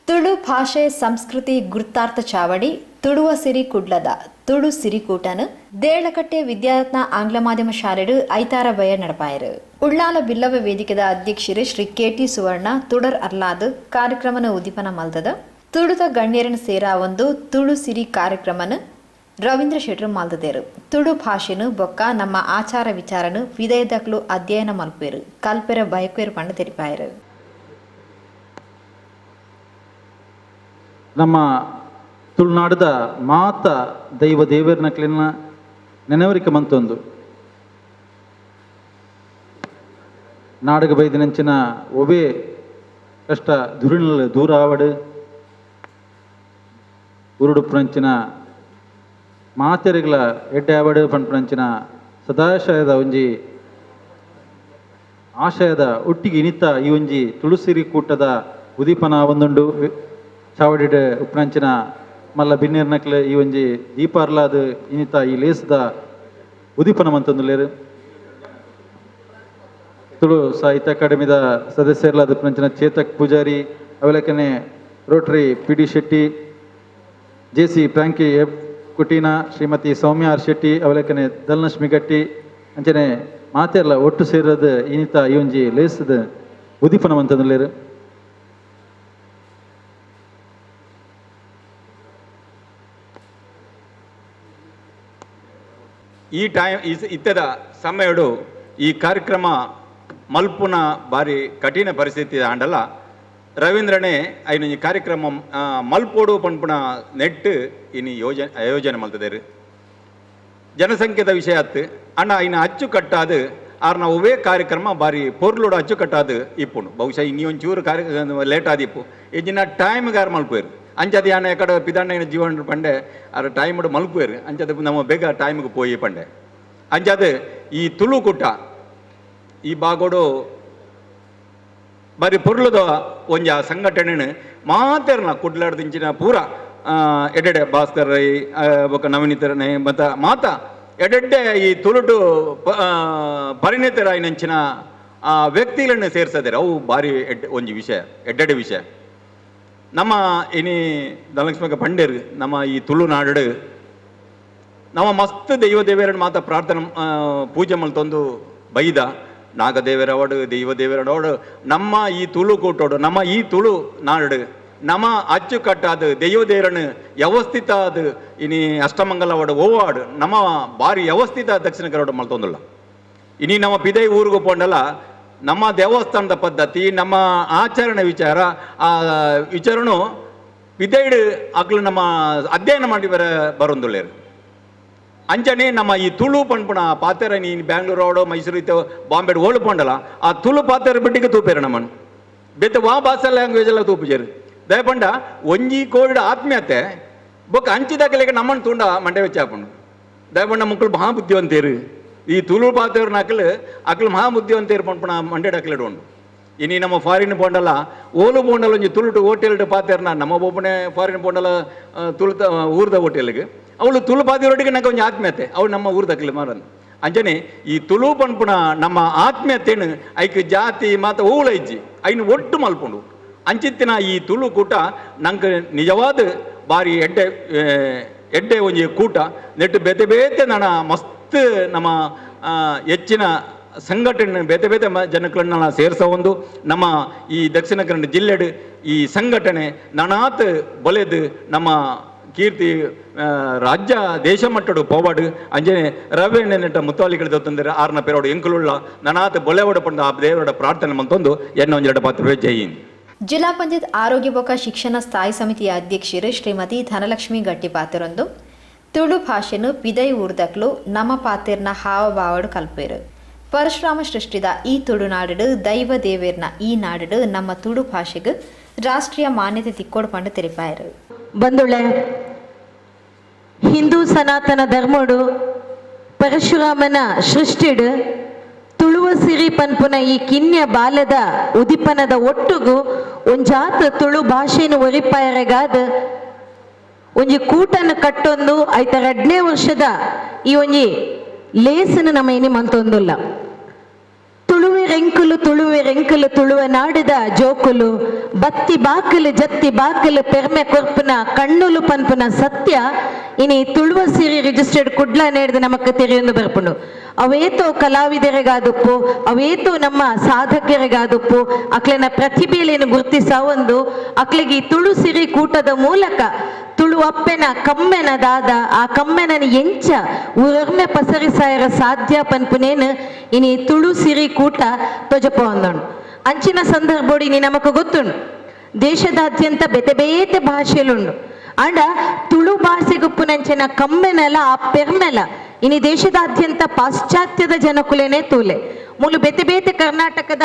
Tulu ಭಾಷೆ ಸಂಸ್ಕೃತಿ ಗುರ್ತಾರ್ಥ ಚಾವಡಿ ತುಳುವ ಸಿರಿ ಕುಡ್ಲದ ತುಳು ಸಿರಿಕೂಟನ್ ದೇಳಕಟ್ಟೆ ವಿದ್ಯಾರತ್ನ ಆಂಗ್ಲ ಮಾಧ್ಯಮ ಶಾಲೆಡು ಐತಾರ ಬಯ ನಡಪಾಯರು. ಉಳ್ಳಾಲ ಬಿಲ್ಲವ ವೇದಿಕೆದ ಅಧ್ಯಕ್ಷರು ಶ್ರೀ ಕೆಟಿ ಸುವರ್ಣ ತುಡರ್ ಅರ್ಲಾದ್ ಕಾರ್ಯಕ್ರಮನ ಉದ್ದೀಪನ ಮಲ್ತದ. ತುಳುತ ಗಣ್ಯರನ್ ಸೇರಾವೊಂದು ತುಳು ಸಿರಿ ಕಾರ್ಯಕ್ರಮನ ರವೀಂದ್ರ ಶೆಟ್ರು ಮಲ್ತದೇರು. ತುಳು ಭಾಷೆನು ಬೊಕ್ಕ ನಮ್ಮ ಆಚಾರ ವಿಚಾರನು ವಿದಯದಕ್ಲು ಅಧ್ಯಯನ ಮಲ್ಪೇರು ಕಲ್ಪೆರ ಬಯಕೇರು ಪಂಡ ತೆರಿಪಾಯರು. ನಮ್ಮ ತುಳುನಾಡದ ಮಾತ ದೈವ ದೇವರನಕ್ಲಿನ ನೆನವರಿಕೆ ಮಂತೊಂದು ನಾಡಗ ಬೈದಿನಂಚಿನ ಒವೇ ಕಷ್ಟ ಧುರಿಣಲ್ ದೂರ ಆವಡು ಉರುಡುಪ್ಪುನಂಚಿನ ಮಾತೆರೆಗ್ಲ ಎಡ್ಡೆ ಆವಡು ಪನ್ಪುನಂಚಿನ ಸದಾಶಯದ ಒಂಜಿ ಆಶಯದ ಒಟ್ಟಿಗೆ ಇನಿತ ಈ ಒಂಜಿ ತುಳುಸಿರಿ ಕೂಟದ ಉದೀಪನ ಒಂದುಂಡು. ಚಾವಡಿಡ್ ಉಪ್ಪುನಂಚಿನ ಮಲ್ಲ ಬಿನ್ನೆರ್ನಕ್ಲೆ ಈ ಒಂಜಿ ದೀಪಾರ್ಲಾದ್ ಇನಿತ ಈ ಲೇಸ್ದ ಉದೀಪನ ಮಂತೊಂದುಲ್ಲೆರ್. ತುಳು ಸಾಹಿತ್ಯ ಅಕಾಡೆಮಿದ ಸದಸ್ಯರ್ಲಾದ್ ಉಪ್ಪುನಂಚಿನ Chetak Poojary, ಅವಲಕ್ಕನೆ Rotary P D Shetty, J C Franky F Kutina, Shrimati Soumya R Shetty, ಅವಲಕ್ಕನೆ Dhanalakshmi ಗಟ್ಟಿ ಅಂಚನೆ ಮಾತೆರ್ಲ ಒಟ್ಟು ಸೇರೋದು ಇನಿತ ಈ ಒಂಜಿ ಲೇಸ್ದ ಉದೀಪನ ಮಂತೊಂದುಲ್ಲೆರ್. ಈ ಟೈಮ್ ಇತ್ತದ ಸಮಯಡು ಈ ಕಾರ್ಯಕ್ರಮ ಮಲ್ಪುನ ಬಾರಿ ಕಠಿಣ ಪರಿಸ್ಥಿತಿ ಆಂಡಲ ರವೀಂದ್ರನೇ ಐನ ಈ ಕಾರ್ಯಕ್ರಮ ಮಲ್ಪೋಡು ಪನ್ಪುನ ನೆಟ್ ಇನಿ ಯೋಜನೆ ಆಯೋಜನೆ ಮಲ್ತದೇರು. ಜನಸಂಖ್ಯೆದ ವಿಷಯ ಅತ್ತು ಅಣ್ಣ ಐನ ಅಚ್ಚುಕಟ್ಟಾದ ಆರ್ನ ಒವೇ ಕಾರ್ಯಕ್ರಮ ಬಾರಿ ಪೊರ್ಲುಡು ಅಚ್ಚುಕಟ್ಟಾದ ಇಪ್ಪುಂಡು. ಬಹುಶಃ ಇನ್ನಿ ಒಂಚೂರು ಕಾರ್ಯ ಲೇಟ್ ಆದಿಪ್ಪು ಇಜ್ಜಿನ ಟೈಮ್ಗಾರ್ ಮಲ್ಪುವೆರು. ಅಂಚದ ಯಾನ ಎಕಡೆ ಪಿದಾಂಡ ಜೀವನ ಪಂಡೆ ಆರ ಟೈಮ್ಡು ಮಲ್ಪುವೆರು. ಅಂಚದ ನಮ್ಮ ಬೇಗ ಟೈಮ್ಗೆ ಪೋಯಿ ಪಂಡೆ. ಅಂಚಾದ ಈ ತುಳು ಕೂಟ ಈ ಬಾಗೋಡು ಬಾರಿ ಪೊರ್ಲುದ ಒಂಜಿ ಆ ಸಂಘಟನೆ ಮಾತೆರ್ನ ಕುಡ್ಲಾಡ್ದಿಂಚಿನ ಪೂರ ಎಡೆಡೆ ಭಾಸ್ಕರ್ ರೈ ಬೊಕ್ಕ ನವನೀತರನೆ ಮತ್ತ ಮಾತ ಎಡೆಡ್ಡೆ ಈ ತುಳುಟು ಪರಿಣಿತರಾಯಿನಂಚಿನ ಆ ವ್ಯಕ್ತಿಗಳನ್ನು ಸೇರ್ಸದೇರು. ಅವು ಭಾರಿ ಎಡ್ ಒಂಜಿ ವಿಷಯ, ಎಡ್ಡೆಡೆ ವಿಷಯ. ನಮ್ಮ ಇನಿ ಧನಲಕ್ಷ್ಮಕ ಪಂಡೇರು ನಮ್ಮ ಈ ತುಳುನಾಡು ನಮ್ಮ ಮಸ್ತ್ ದೈವ ದೇವರನ್ನು ಮಾತ ಪ್ರಾರ್ಥನೆ ಪೂಜೆ ಮಲ್ತೊಂದು ಬೈದ ನಾಗದೇವರವಡು ದೈವ ದೇವರವಡು ನಮ್ಮ ಈ ತುಳು ಕೂಟೋಡು ನಮ್ಮ ಈ ತುಳು ನಾಡು ನಮ್ಮ ಅಚ್ಚುಕಟ್ಟಾದ ದೈವ ದೇವರನ್ನು ವ್ಯವಸ್ಥಿತ ಅದು ಇನಿ ಅಷ್ಟಮಂಗಲವಾಡು ಓವಾಡು ನಮ್ಮ ಭಾರಿ ವ್ಯವಸ್ಥಿತ ದಕ್ಷಿಣ ಕನ್ನಡ ಮಲ್ತೊಂದುಲ್ಲ. ಇನಿ ನಮ್ಮ ಪಿದೈ ಊರಿಗೆ ಪೋಂಡಲ ನಮ್ಮ ದೇವಸ್ಥಾನದ ಪದ್ಧತಿ ನಮ್ಮ ಆಚರಣೆ ವಿಚಾರ ಆ ವಿಚಾರನು ಪಿದೈಡು ಅಕ್ಲು ನಮ್ಮ ಅಧ್ಯಯನ ಮಾಡಿ ಬರೊಂದುಲ್ಲೇರು. ಅಂಚನೆ ನಮ್ಮ ಈ ತುಳು ಪನ್ಪುನ ಪಾತೆರ ನೀನು ಬ್ಯಾಂಗ್ಳೂರ್ ರೋಡು ಮೈಸೂರು ಇತ್ತು ಬಾಂಬೆ ಓಳು ಪೋಂಡಲ ಆ ತುಳು ಪಾತೆರ ಬಿಟ್ಟಿಗೆ ತೂಪೇರು ನಮ್ಮನ್ನು ಬೇತೆ ವಾ ಭಾಷೆ ಲ್ಯಾಂಗ್ವೇಜ್ ಎಲ್ಲ ತೂಪುಜೇರು. ದಯಪಂಡ ಒಂಜಿ ಕೋವಿಡ್ ಆತ್ಮೀಯತೆ ಬೊಕ್ಕ ಅಂಚಿದಾಕಲಿಗೆ ನಮ್ಮನ್ನು ತೂಂಡ ಮಂಡೆ ವೆಚ್ಚಾಪುಂಡು. ದಯಪಂಡ ಮಕ್ಕಳು ಮಹಾ ಬುದ್ಧಿವಂತೇರು ಈ ತುಳು ಪಾತೆರ್ನ ಅಕ್ಲು ಅಕ್ಲು ಮಹಾ ಬುದ್ಧಿವಂತೇರು ಪನ್ಪುನ ಮಂಡೆ ಡಕ್ಲೆಡ್ ಉಂಡು. ಇನಿ ನಮ್ಮ ಫಾರಿನ್ ಪೋಂಡಲ ಓಲು ಪೋಂಡಲ ಒಂಜಿ ತುಳುಟು ಹೋಟೆಲ್ಡ್ ಪಾತೆರ್ನ ನಮ್ಮ ಒಬ್ಬನೇ ಫಾರಿನ್ ಪೋಂಡಲ ತುಳುತ ಊರ್ದ ಹೋಟೆಲ್ಗೆ ಅವಳು ತುಳು ಪಾತಿರೊಟ್ಟಿಗೆ ನಂಗೆ ಒಂಜಿ ಆತ್ಮೀಯತೆ ಅವಳು ನಮ್ಮ ಊರ್ದಕ್ಲೆ ಮಾರನ್. ಅಂಚನೆ ಈ ತುಳು ಪನ್ಪುನ ನಮ್ಮ ಆತ್ಮೀಯತೆನು ಐಕ್ ಜಾತಿ ಮಾತ ಓಲ ಇಜ್ಜಿ ಐನು ಒಟ್ಟು ಮಲ್ಪುಂಡು. ಅಂಚಿತ್ತಿನ ಈ ತುಳು ಕೂಟ ನಂಗೆ ನಿಜವಾದ ಬಾರಿ ಎಡ್ಡೆ ಎಡ್ಡೆ ಒಂಜಿ ಕೂಟ ನೆಟ್ಟು ಬೇತೆ ಬೇತೆ ನನ ಮಸ್ತ್ ನಮ್ಮ ಹೆಚ್ಚಿನ ಸಂಘಟನೆ ಬೇತೆ ಬೇತೆ ಜನಗಳನ್ನ ಸೇರ್ಸ ಒಂದು ನಮ್ಮ ಈ ದಕ್ಷಿಣ ಕನ್ನಡ ಜಿಲ್ಲೆಡ್ ಈ ಸಂಘಟನೆ ನನಾತ್ ಬೊಲೆದು ನಮ್ಮ ಕೀರ್ತಿ ರಾಜ್ಯ ದೇಶ ಮಟ್ಟಡು ಪೋವಾಡು. ಅಂಜನೆ ರವೆಣ್ಣೆಟ್ಟ ಮುತ್ತಾಲಿಗಳ ದೊತ್ತಂದರೆ ಆರ್ನ ಪೇರೋಡು ಎಂಕುಲುಳ್ಳ ನನಾತ್ ಬೊಲೆವಡ ಪಂಡ ಆ ದೇವರ ಪ್ರಾರ್ಥನೆ ಮಂತೊಂದು ಎನ್ನ ಒಂಜೆರಡು ಪಾತ್ರ ಜೈ ಹಿಂದ್. ಜಿಲ್ಲಾ ಪಂಚಾಯತ್ ಆರೋಗ್ಯ ಬೊಕ್ಕ ಶಿಕ್ಷಣ ಸ್ಥಾಯಿ ಸಮಿತಿಯ ಅಧ್ಯಕ್ಷರು ಶ್ರೀಮತಿ ಧನಲಕ್ಷ್ಮಿ ಗಟ್ಟಿ ಪಾತ್ರೊಂದು ತುಳು ಭಾಷೆನು ಪಿದೈ ಊರ್ದಕ್ಲು ನಮ್ಮ ಪಾತೆರ್ನ ಹಾವಭಾವಡು ಕಲ್ಪೇರು. ಪರಶುರಾಮ ಸೃಷ್ಟಿದ ಈ ತುಳುನಾಡು ದೈವ ದೇವೇರ್ನ ಈ ನಾಡು ನಮ್ಮ ತುಳು ಭಾಷೆಗೆ ರಾಷ್ಟ್ರೀಯ ಮಾನ್ಯತೆ ತಿಕ್ಕೋಡು ಪಂಡು ತೆರಿಪಾಯರು. ಬಂದುಳೆ ಹಿಂದೂ ಸನಾತನ ಧರ್ಮಡು ಪರಶುರಾಮನ ಸೃಷ್ಟಿಡು ತುಳುವ ಸಿರಿ ಪನ್ಪುನ ಈ ಕಿನ್ಯ ಬಾಲದ ಉದಿಪನದ ಒಟ್ಟುಗು ಒಂಜಾತ ತುಳು ಭಾಷೆನು ಒರಿಪಾಯರೆಗಾದ ಒಂಜಿ ಕೂಟನ್ನು ಕಟ್ಟೊಂದು ಐತ ರಡ್ನೇ ವರ್ಷದ ಈ ಒಂಜಿ ಲೇಸನ್ನು ನಮ್ಮ ಏನಿ ಮಂತೊಂದುಲ್ಲ. ತುಳುವೆರ್ ತುಳುವೆರೆಂಕುಲು ತುಳುವೆರೆಂಕುಲು ತುಳುವ ನಾಡುದ ಜೋಕುಲು, ಬತ್ತಿ ಬಾಕಲು ಜತ್ತಿ ಬಾಕಲು ಪೆರ್ಮೆ ಕೊರ್ಪುನ ಕಣ್ಣುಲು ಪನ್ಪುನ ಸತ್ಯ ಇನಿ ತುಳುವ ಸಿರಿ ರಿಜಿಸ್ಟರ್ಡ್ ಕುಡ್ಲ ನೇಡ್ದು ನಮಕ್ ತೆರೆಯೊಂದು ಬರ್ಪುಂಡು. ಅವೇತೋ ಕಲಾವಿದರಿಗಾದುಪ್ಪು, ಅವೇತೋ ನಮ್ಮ ಸಾಧಕರಿಗಾದುಪ್ಪು, ಅಕ್ಲೆನ ಪ್ರತಿಭೆಯನ್ನು ಗುರುತಿಸಾವೊಂದು ಅಕ್ಲೆಗೆ ಈ ತುಳು ಸಿರಿ ಕೂಟದ ಮೂಲಕ ತುಳು ಅಪ್ಪೆನ ಕಮ್ಮೆನ ದಾದ, ಆ ಕಮ್ಮೆನ ಎಂಚ ಊರೊರ್ಮೆ ಪಸರಿಸಾಯರ ಸಾಧ್ಯ ಪನ್ಪುನೇನು ಇನಿ ತುಳು ಸಿರಿ ಕೂಟ ತೊಜಪೊಂದುಂಡು. ಅಂಚಿನ ಸಂದರ್ಭೋಡು ಇನಿ ನಮಕ್ ಗೊತ್ತುಂಡು, ದೇಶದಾದ್ಯಂತ ಬೇತೆ ಬೇತೆ ಭಾಷೆಲುಂಡು. ಆಂಡ ತುಳು ಭಾಷೆಗುಪ್ಪುನಂಚಿನ ಕಮ್ಮೆನಲ ಆ ಪೆರ್ಮೆಲ ಇನಿ ದೇಶದಾದ್ಯಂತ ಪಾಶ್ಚಾತ್ಯದ ಜನಕುಲೇನೆ ತೂಲೆ. ಮೂಲು ಬೇತೆ ಬೇತೆ ಕರ್ನಾಟಕದ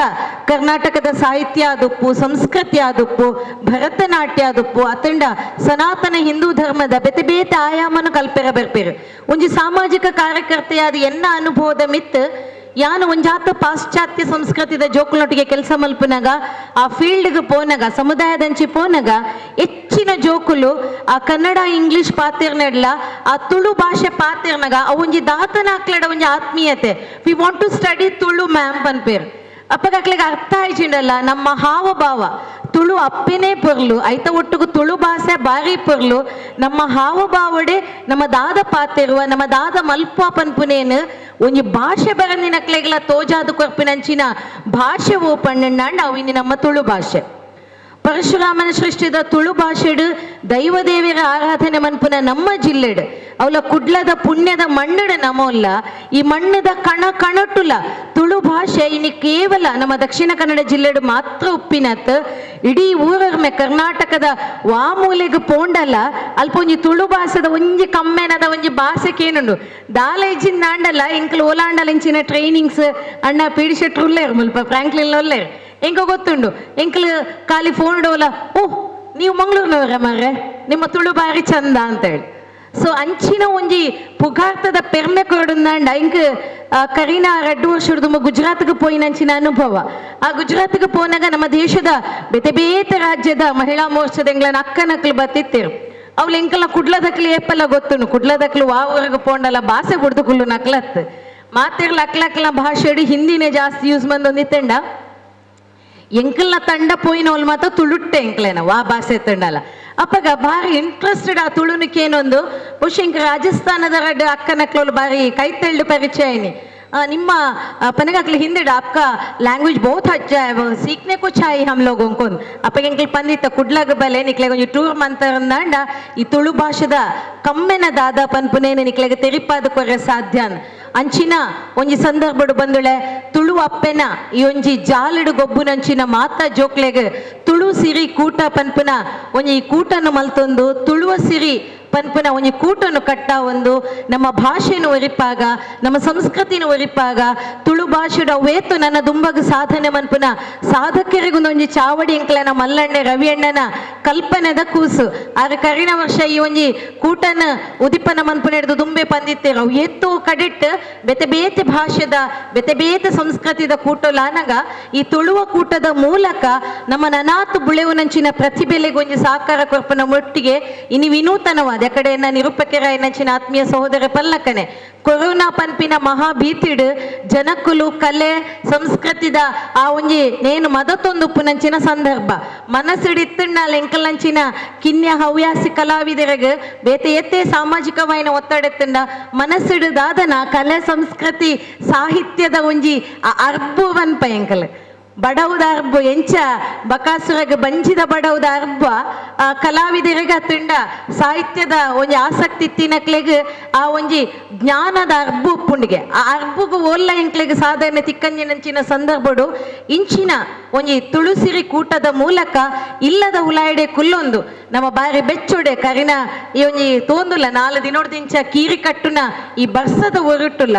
ಕರ್ನಾಟಕದ ಸಾಹಿತ್ಯ ಆದುಪ್ಪು, ಸಂಸ್ಕೃತಿ ಆದುಪ್ಪು, ಭರತನಾಟ್ಯ ಆದುಪ್ಪು, ಅತಂಡ ಸನಾತನ ಹಿಂದೂ ಧರ್ಮದ ಬೇತೆ ಬೇತೆ ಆಯಾಮನು ಕಲ್ಪೆರ ಬರ್ಪೇರು. ಒಂಜಿ ಸಾಮಾಜಿಕ ಕಾರ್ಯಕರ್ತೆಯಾದ ಎನ್ನ ಅನುಭವದ ಮಿತ್ ಯಾನು ಒಂಜಾತ ಪಾಶ್ಚಾತ್ಯ ಸಂಸ್ಕೃತಿದ ಜೋಕುಲೊಟ್ಟಿಗೆ ಕೆಲಸ ಮಲ್ಪುನಗ, ಆ ಫೀಲ್ಡ್ಗೆ ಪೋನಗ, ಸಮುದಾಯದಂಚಿ ಪೋನಗ ಹೆಚ್ಚಿನ ಜೋಕುಲು ಆ ಕನ್ನಡ ಇಂಗ್ಲಿಷ್ ಪಾತಿರ್ನೆಡ್ಲ ಆ ತುಳು ಭಾಷೆ ಪಾತಿರ್ನಗ ಅವು ಒಂಜಿ ದಾತನ ಅಕ್ಲೆಡ ಒಂಜಿ ಆತ್ಮೀಯತೆ, "We want to study Tulu, ma'am" ಪನ್ಪೇರು. ಅಪ್ಪಗ ಅಕ್ಲೆಗ್ ಅರ್ಥ ಆಯ್ಚಿಂಡಲ್ಲ, ನಮ್ಮ ಹಾವಭಾವ, ತುಳು ಅಪ್ಪೆನೇ ಪೊರ್ಲು, ಐತ ಒಟ್ಟುಗು ತುಳು ಭಾಷೆ ಬಾರಿ ಪೊರ್ಲು, ನಮ್ಮ ಹಾವಭಾವಡೆ ನಮ್ಮ ದಾದ ಪಾತಿರುವ ನಮ್ಮ ದಾದ ಮಲ್ಪ ಪನ್ಪುನೇನು ಒಂಜಿ ಭಾಷೆ ಬರಂದಿನಕ್ಲೆಗ್ಲ ತೋಜಾದು ಕೊರ್ಪಿನಂಚಿನ ಭಾಷೆ ಓ ಪಣ್ಣಂಡ ಅವು ಇನಿ ನಮ್ಮ ತುಳು ಭಾಷೆ. ಪರಶುರಾಮನ ಸೃಷ್ಟಿದ ತುಳು ಭಾಷೆಡು ದೈವದೇವಿಯರ ಆರಾಧನೆ ಮನ್ಪುನ ನಮ್ಮ ಜಿಲ್ಲೆಡ್, ಅವಲ ಕುಡ್ಲದ ಪುಣ್ಯದ ಮಣ್ಣುಡು ನಮೋಲ್ಲ, ಈ ಮಣ್ಣದ ಕಣ ಕಣಟುಲ ತುಳು ಭಾಷೆ ಇನಿ ಕೇವಲ ನಮ್ಮ ದಕ್ಷಿಣ ಕನ್ನಡ ಜಿಲ್ಲೆಡು ಮಾತ್ರ ಉಪ್ಪಿನತ್, ಇಡೀ ಊರರ್ಮೆ ಕರ್ನಾಟಕದ ವಾಮೂಲೆಗ್ ಪೋಂಡಲ್ಲ ಅಲ್ಪ ಒಂಜಿ ತುಳು ಭಾಷೆದ ಒಂಜಿ ಕಮ್ಮೆನದ ಒಂಜಿ ಭಾಷೆ ಕೇನುಂಡು. ದಾಲ ಇಜ್ಜಿಂದ ಆಂಡಲ್ಲ ಎಂಕಲ್ ಓಲಾಂಡಲ ಇಂಚಿನ ಟ್ರೈನಿಂಗ್ಸ್ ಅಣ್ಣ ಪಿ ಡಿ ಶೆಟ್ರು ಉಲ್ಲೇರು, ಮುಲ್ಪ ಫ್ರಾಂಕ್ಲಿನ್ ಉಲ್ಲೇರು, ಎಂಕ ಗೊತ್ತುಂಡು. ಎಂಕಲ್ ಖಾಲಿ ಫೋನ್ ಡೋಲ, "ಓಹ್, ನೀವು ಮಂಗಳೂರಿನವರ ಮಾರ್ರೆ, ನಿಮ್ಮ ತುಳು ಬಾರಿ ಚಂದ" ಅಂತೇಳಿ. ಸೊ ಅಂಚಿನ ಒಂಜಿ ಪುಗಾರ್ತದ ಪೆರ್ಮೆ ಕೊರಡುಂದಾಂಡ ಇಂಕ್ ಕರೀನಾ 2 ವರ್ಷದ ಗುಜರಾತ್ಗೆ ಪೋಯಿನಂಚಿನ ಅನುಭವ. ಆ ಗುಜರಾತ್ಗೆ ಪೋನಾಗ ನಮ್ಮ ದೇಶದ ಬೇತೆ ಬೇತೆ ರಾಜ್ಯದ ಮಹಿಳಾ ಮೋರ್ಚಾದ ಎಂಗ್ಲನ ಅಕ್ಕನಕ್ಲು ಬತ್ತಿತ್ತೇರು. ಅವ್ಲು ಎಂಕಲ್ನ ಕುಡ್ಲದಕ್ಲು ಏಪಲ್ಲ ಗೊತ್ತುಂಡು, ಕುಡ್ಲದಕ್ಲು ವಾ ಊರಿಗೆ ಪೋಂಡಲ್ಲ ಭಾಷೆ ಬುಡ್ದು ಕುಲ್ಲು ನಕ್ಲತ್ ಮಾತಿರ್ಲ ಅಕ್ಲಕ್ಲ ಭಾಷೆಡು ಹಿಂದಿನೇ ಜಾಸ್ತಿ ಯೂಸ್ ಬಂದೊಂದಿತ್ತೆಂಡ. ಎಂಕಲ್ನ ತಂಡ ಪೋಯಿನವಲ್ ಮಾತ್ರ ತುಳುಟ್ಟೆ ಎಂಕ್ಲೇನ ವಾ ಭಾಷೆ ತಂಡಲ್ಲ. ಅಪ್ಪಗ ಭಾರಿ ಇಂಟ್ರೆಸ್ಟೆಡ್ ಆ ತುಳುನಕ್ಕೇನೊಂದು ಬಹುಶಃ ಇಂಕ ರಾಜಸ್ಥಾನದ ರಡ್ಡ್ ಅಕ್ಕನಕ್ಲೋಲು ಬಾರಿ ಕೈತೆಳ್ಳು ಪರಿಚಯ ಐನಿ. ನಿಮ್ಮ पनगाकले हिंदी आपका लैंग्वेज बहुत अच्छा है, वो सीखने को चाहिए हम लोगों को. ಅಪ್ಪಗೆ ಎಂಕಲ್ ಪಂದಿತ್ತ ಕುಡ್ಲಗ ಬಲೆ, ನಿಕ್ಲೆಗ್ ಒಂಜಿ ಟೂರ್ ಮಂತರಂದಾಂಡ ಈ ತುಳು ಭಾಷೆದ ಕಮ್ಮೆನ ದಾದ ಪನ್ಪುನೇನೆ ನಿಕ್ಲೆಗ್ ತೆರಿಪಾದ ಕೊರ್ರೆ ಸಾಧ್ಯ ಅಂದ್. ಅಂಚಿನ ಒಂಜಿ ಸಂದರ್ಭಡು ಬಂದುಳೆ ತುಳು ಅಪ್ಪೆನ ಈ ಒಂಜಿ ಜಾಲಡು ಗೊಬ್ಬುನಂಚಿನ ಮಾತಾ ಜೋಕ್ಲೆಗ್ ತುಳು ಸಿರಿ ಕೂಟ ಪನ್ಪುನ ಒಂಜಿ ಕೂಟನು ಮಲ್ತೊಂದು, ತುಳುವ ಸಿರಿ ಪನ್ಪುನ ಒಂಜಿ ಕೂಟನು ಕಟ್ಟ ಒಂದು ನಮ್ಮ ಭಾಷೆನು ಒರಿಪಾಗ, ನಮ್ಮ ಸಂಸ್ಕೃತಿನ ಒರಿಪಾಗ, ತುಳು ಭಾಷೆಡ ವೇತು ನನ್ನ ದುಂಬಗ್ ಸಾಧನೆ ಮನ್ಪುನ ಸಾಧಕರಿಗೂ ಒಂಜಿ ಚಾವಡಿ ಎಂಕ್ಲೆನ ಮಲ್ಲಣ್ಣೆ ರವಿ ಅಣ್ಣನ ಕಲ್ಪನೆದ ಕೂಸು. ಆದ್ರೆ ಕರಿನ ವರ್ಷ ಈ ಒಂಜಿ ಕೂಟನ ಉದಿಪನ ಮನ್ಪುನ ಹಿಡಿದು ದುಂಬೆ ಪಂದಿತ್ತೇರು. ಅವು ಏತು ಕಡಿಟ್ ಬೇತೆ ಬೇತೆ ಭಾಷೆದ ಬೇತೆ ಬೇತೆ ಸಂಸ್ಕೃತಿದ ಕೂಟಲಾನಗ ಈ ತುಳುವ ಕೂಟದ ಮೂಲಕ ನಮ್ಮ ನನಾತು ಬುಳೆವುನಂಚಿನ ಪ್ರತಿಭೆಲೆಗೆ ಒಂಜಿ ಸಾಕಾರ ಕೊರ್ಪುನ ಒಟ್ಟಿಗೆ ಇನಿ ವಿನೂತನವಾದ ಎಕಡೆಯನ್ನ ನಿರೂಪಕರ ನಂಚಿನ ಆತ್ಮೀಯ ಸಹೋದರ ಪಲ್ಲಕ್ಕನೆ, ಕೊರೋನಾ ಪನ್ಪಿನ ಮಹಾಭೀತಿಡ್ ಜನಕುಲು ಕಲೆ ಸಂಸ್ಕೃತಿದ ಆ ಒಂಜಿ ನೇನು ಮದತೊಂದು ಉಪ್ಪುನಂಚಿನ ಸಂದರ್ಭ ಮನಸ್ಸಿಡಿತ್ತಣ್ಣಾಲ ಎಂಕಲ್ನಂಚಿನ ಕಿನ್ಯ ಹವ್ಯಾಸಿ ಕಲಾವಿದರಿಗೆ ಬೇತೆ ಎತ್ತೆ ಸಾಮಾಜಿಕವಾಯಿನ ಒತ್ತಡೆತ್ತಂಡ ಮನಸ್ಸಿಡು ದಾದನ ಕಲೆ ಸಂಸ್ಕೃತಿ ಸಾಹಿತ್ಯದ ಒಂಜಿ ಆ ಅರ್ಬು ವನ್ಪ ಎಂಕಲ್ ಬಡವುದ ಅರ್ಬು ಎಂಚ ಬಕಾಸುರಗ ಬಂಜಿದ ಬಡವುದ ಅರ್ಬ ಆ ಕಲಾವಿದರಿಗೆ ಅತ್ತಂಡ ಸಾಹಿತ್ಯದ ಒಂಜಿ ಆಸಕ್ತಿ ಇತ್ತಿನಕ್ಲೆಗ್ ಆ ಒಂಜಿ ಜ್ಞಾನದ ಅರ್ಬು ಉಪ್ಪುಂಡಿಗೆ ಆ ಅರ್ಬುಗು ಓಲ್ಲ ಎಂಕ್ಲೆಗ್ ಸಾಧನೆ ತಿಕ್ಕಂಜಿನಂಚಿನ ಸಂದರ್ಭಡು ಇಂಚಿನ ಒಂಜಿ ತುಳುಸಿರಿ ಕೂಟದ ಮೂಲಕ ಇಲ್ಲದ ಉಲಾಯಿಡೆ ಕುಲ್ಲೊಂದು ನಮ್ಮ ಬಾರಿ ಬೆಚ್ಚುಡೆ ಕರಿನ ಈ ಒಂಜಿ ತೋಂದುಲ್ಲ 4 ದಿನೋಡ್ದಿಂಚ ಕೀರಿ ಕಟ್ಟುನ ಈ ಬರ್ಸದ ಒರುಟುಲ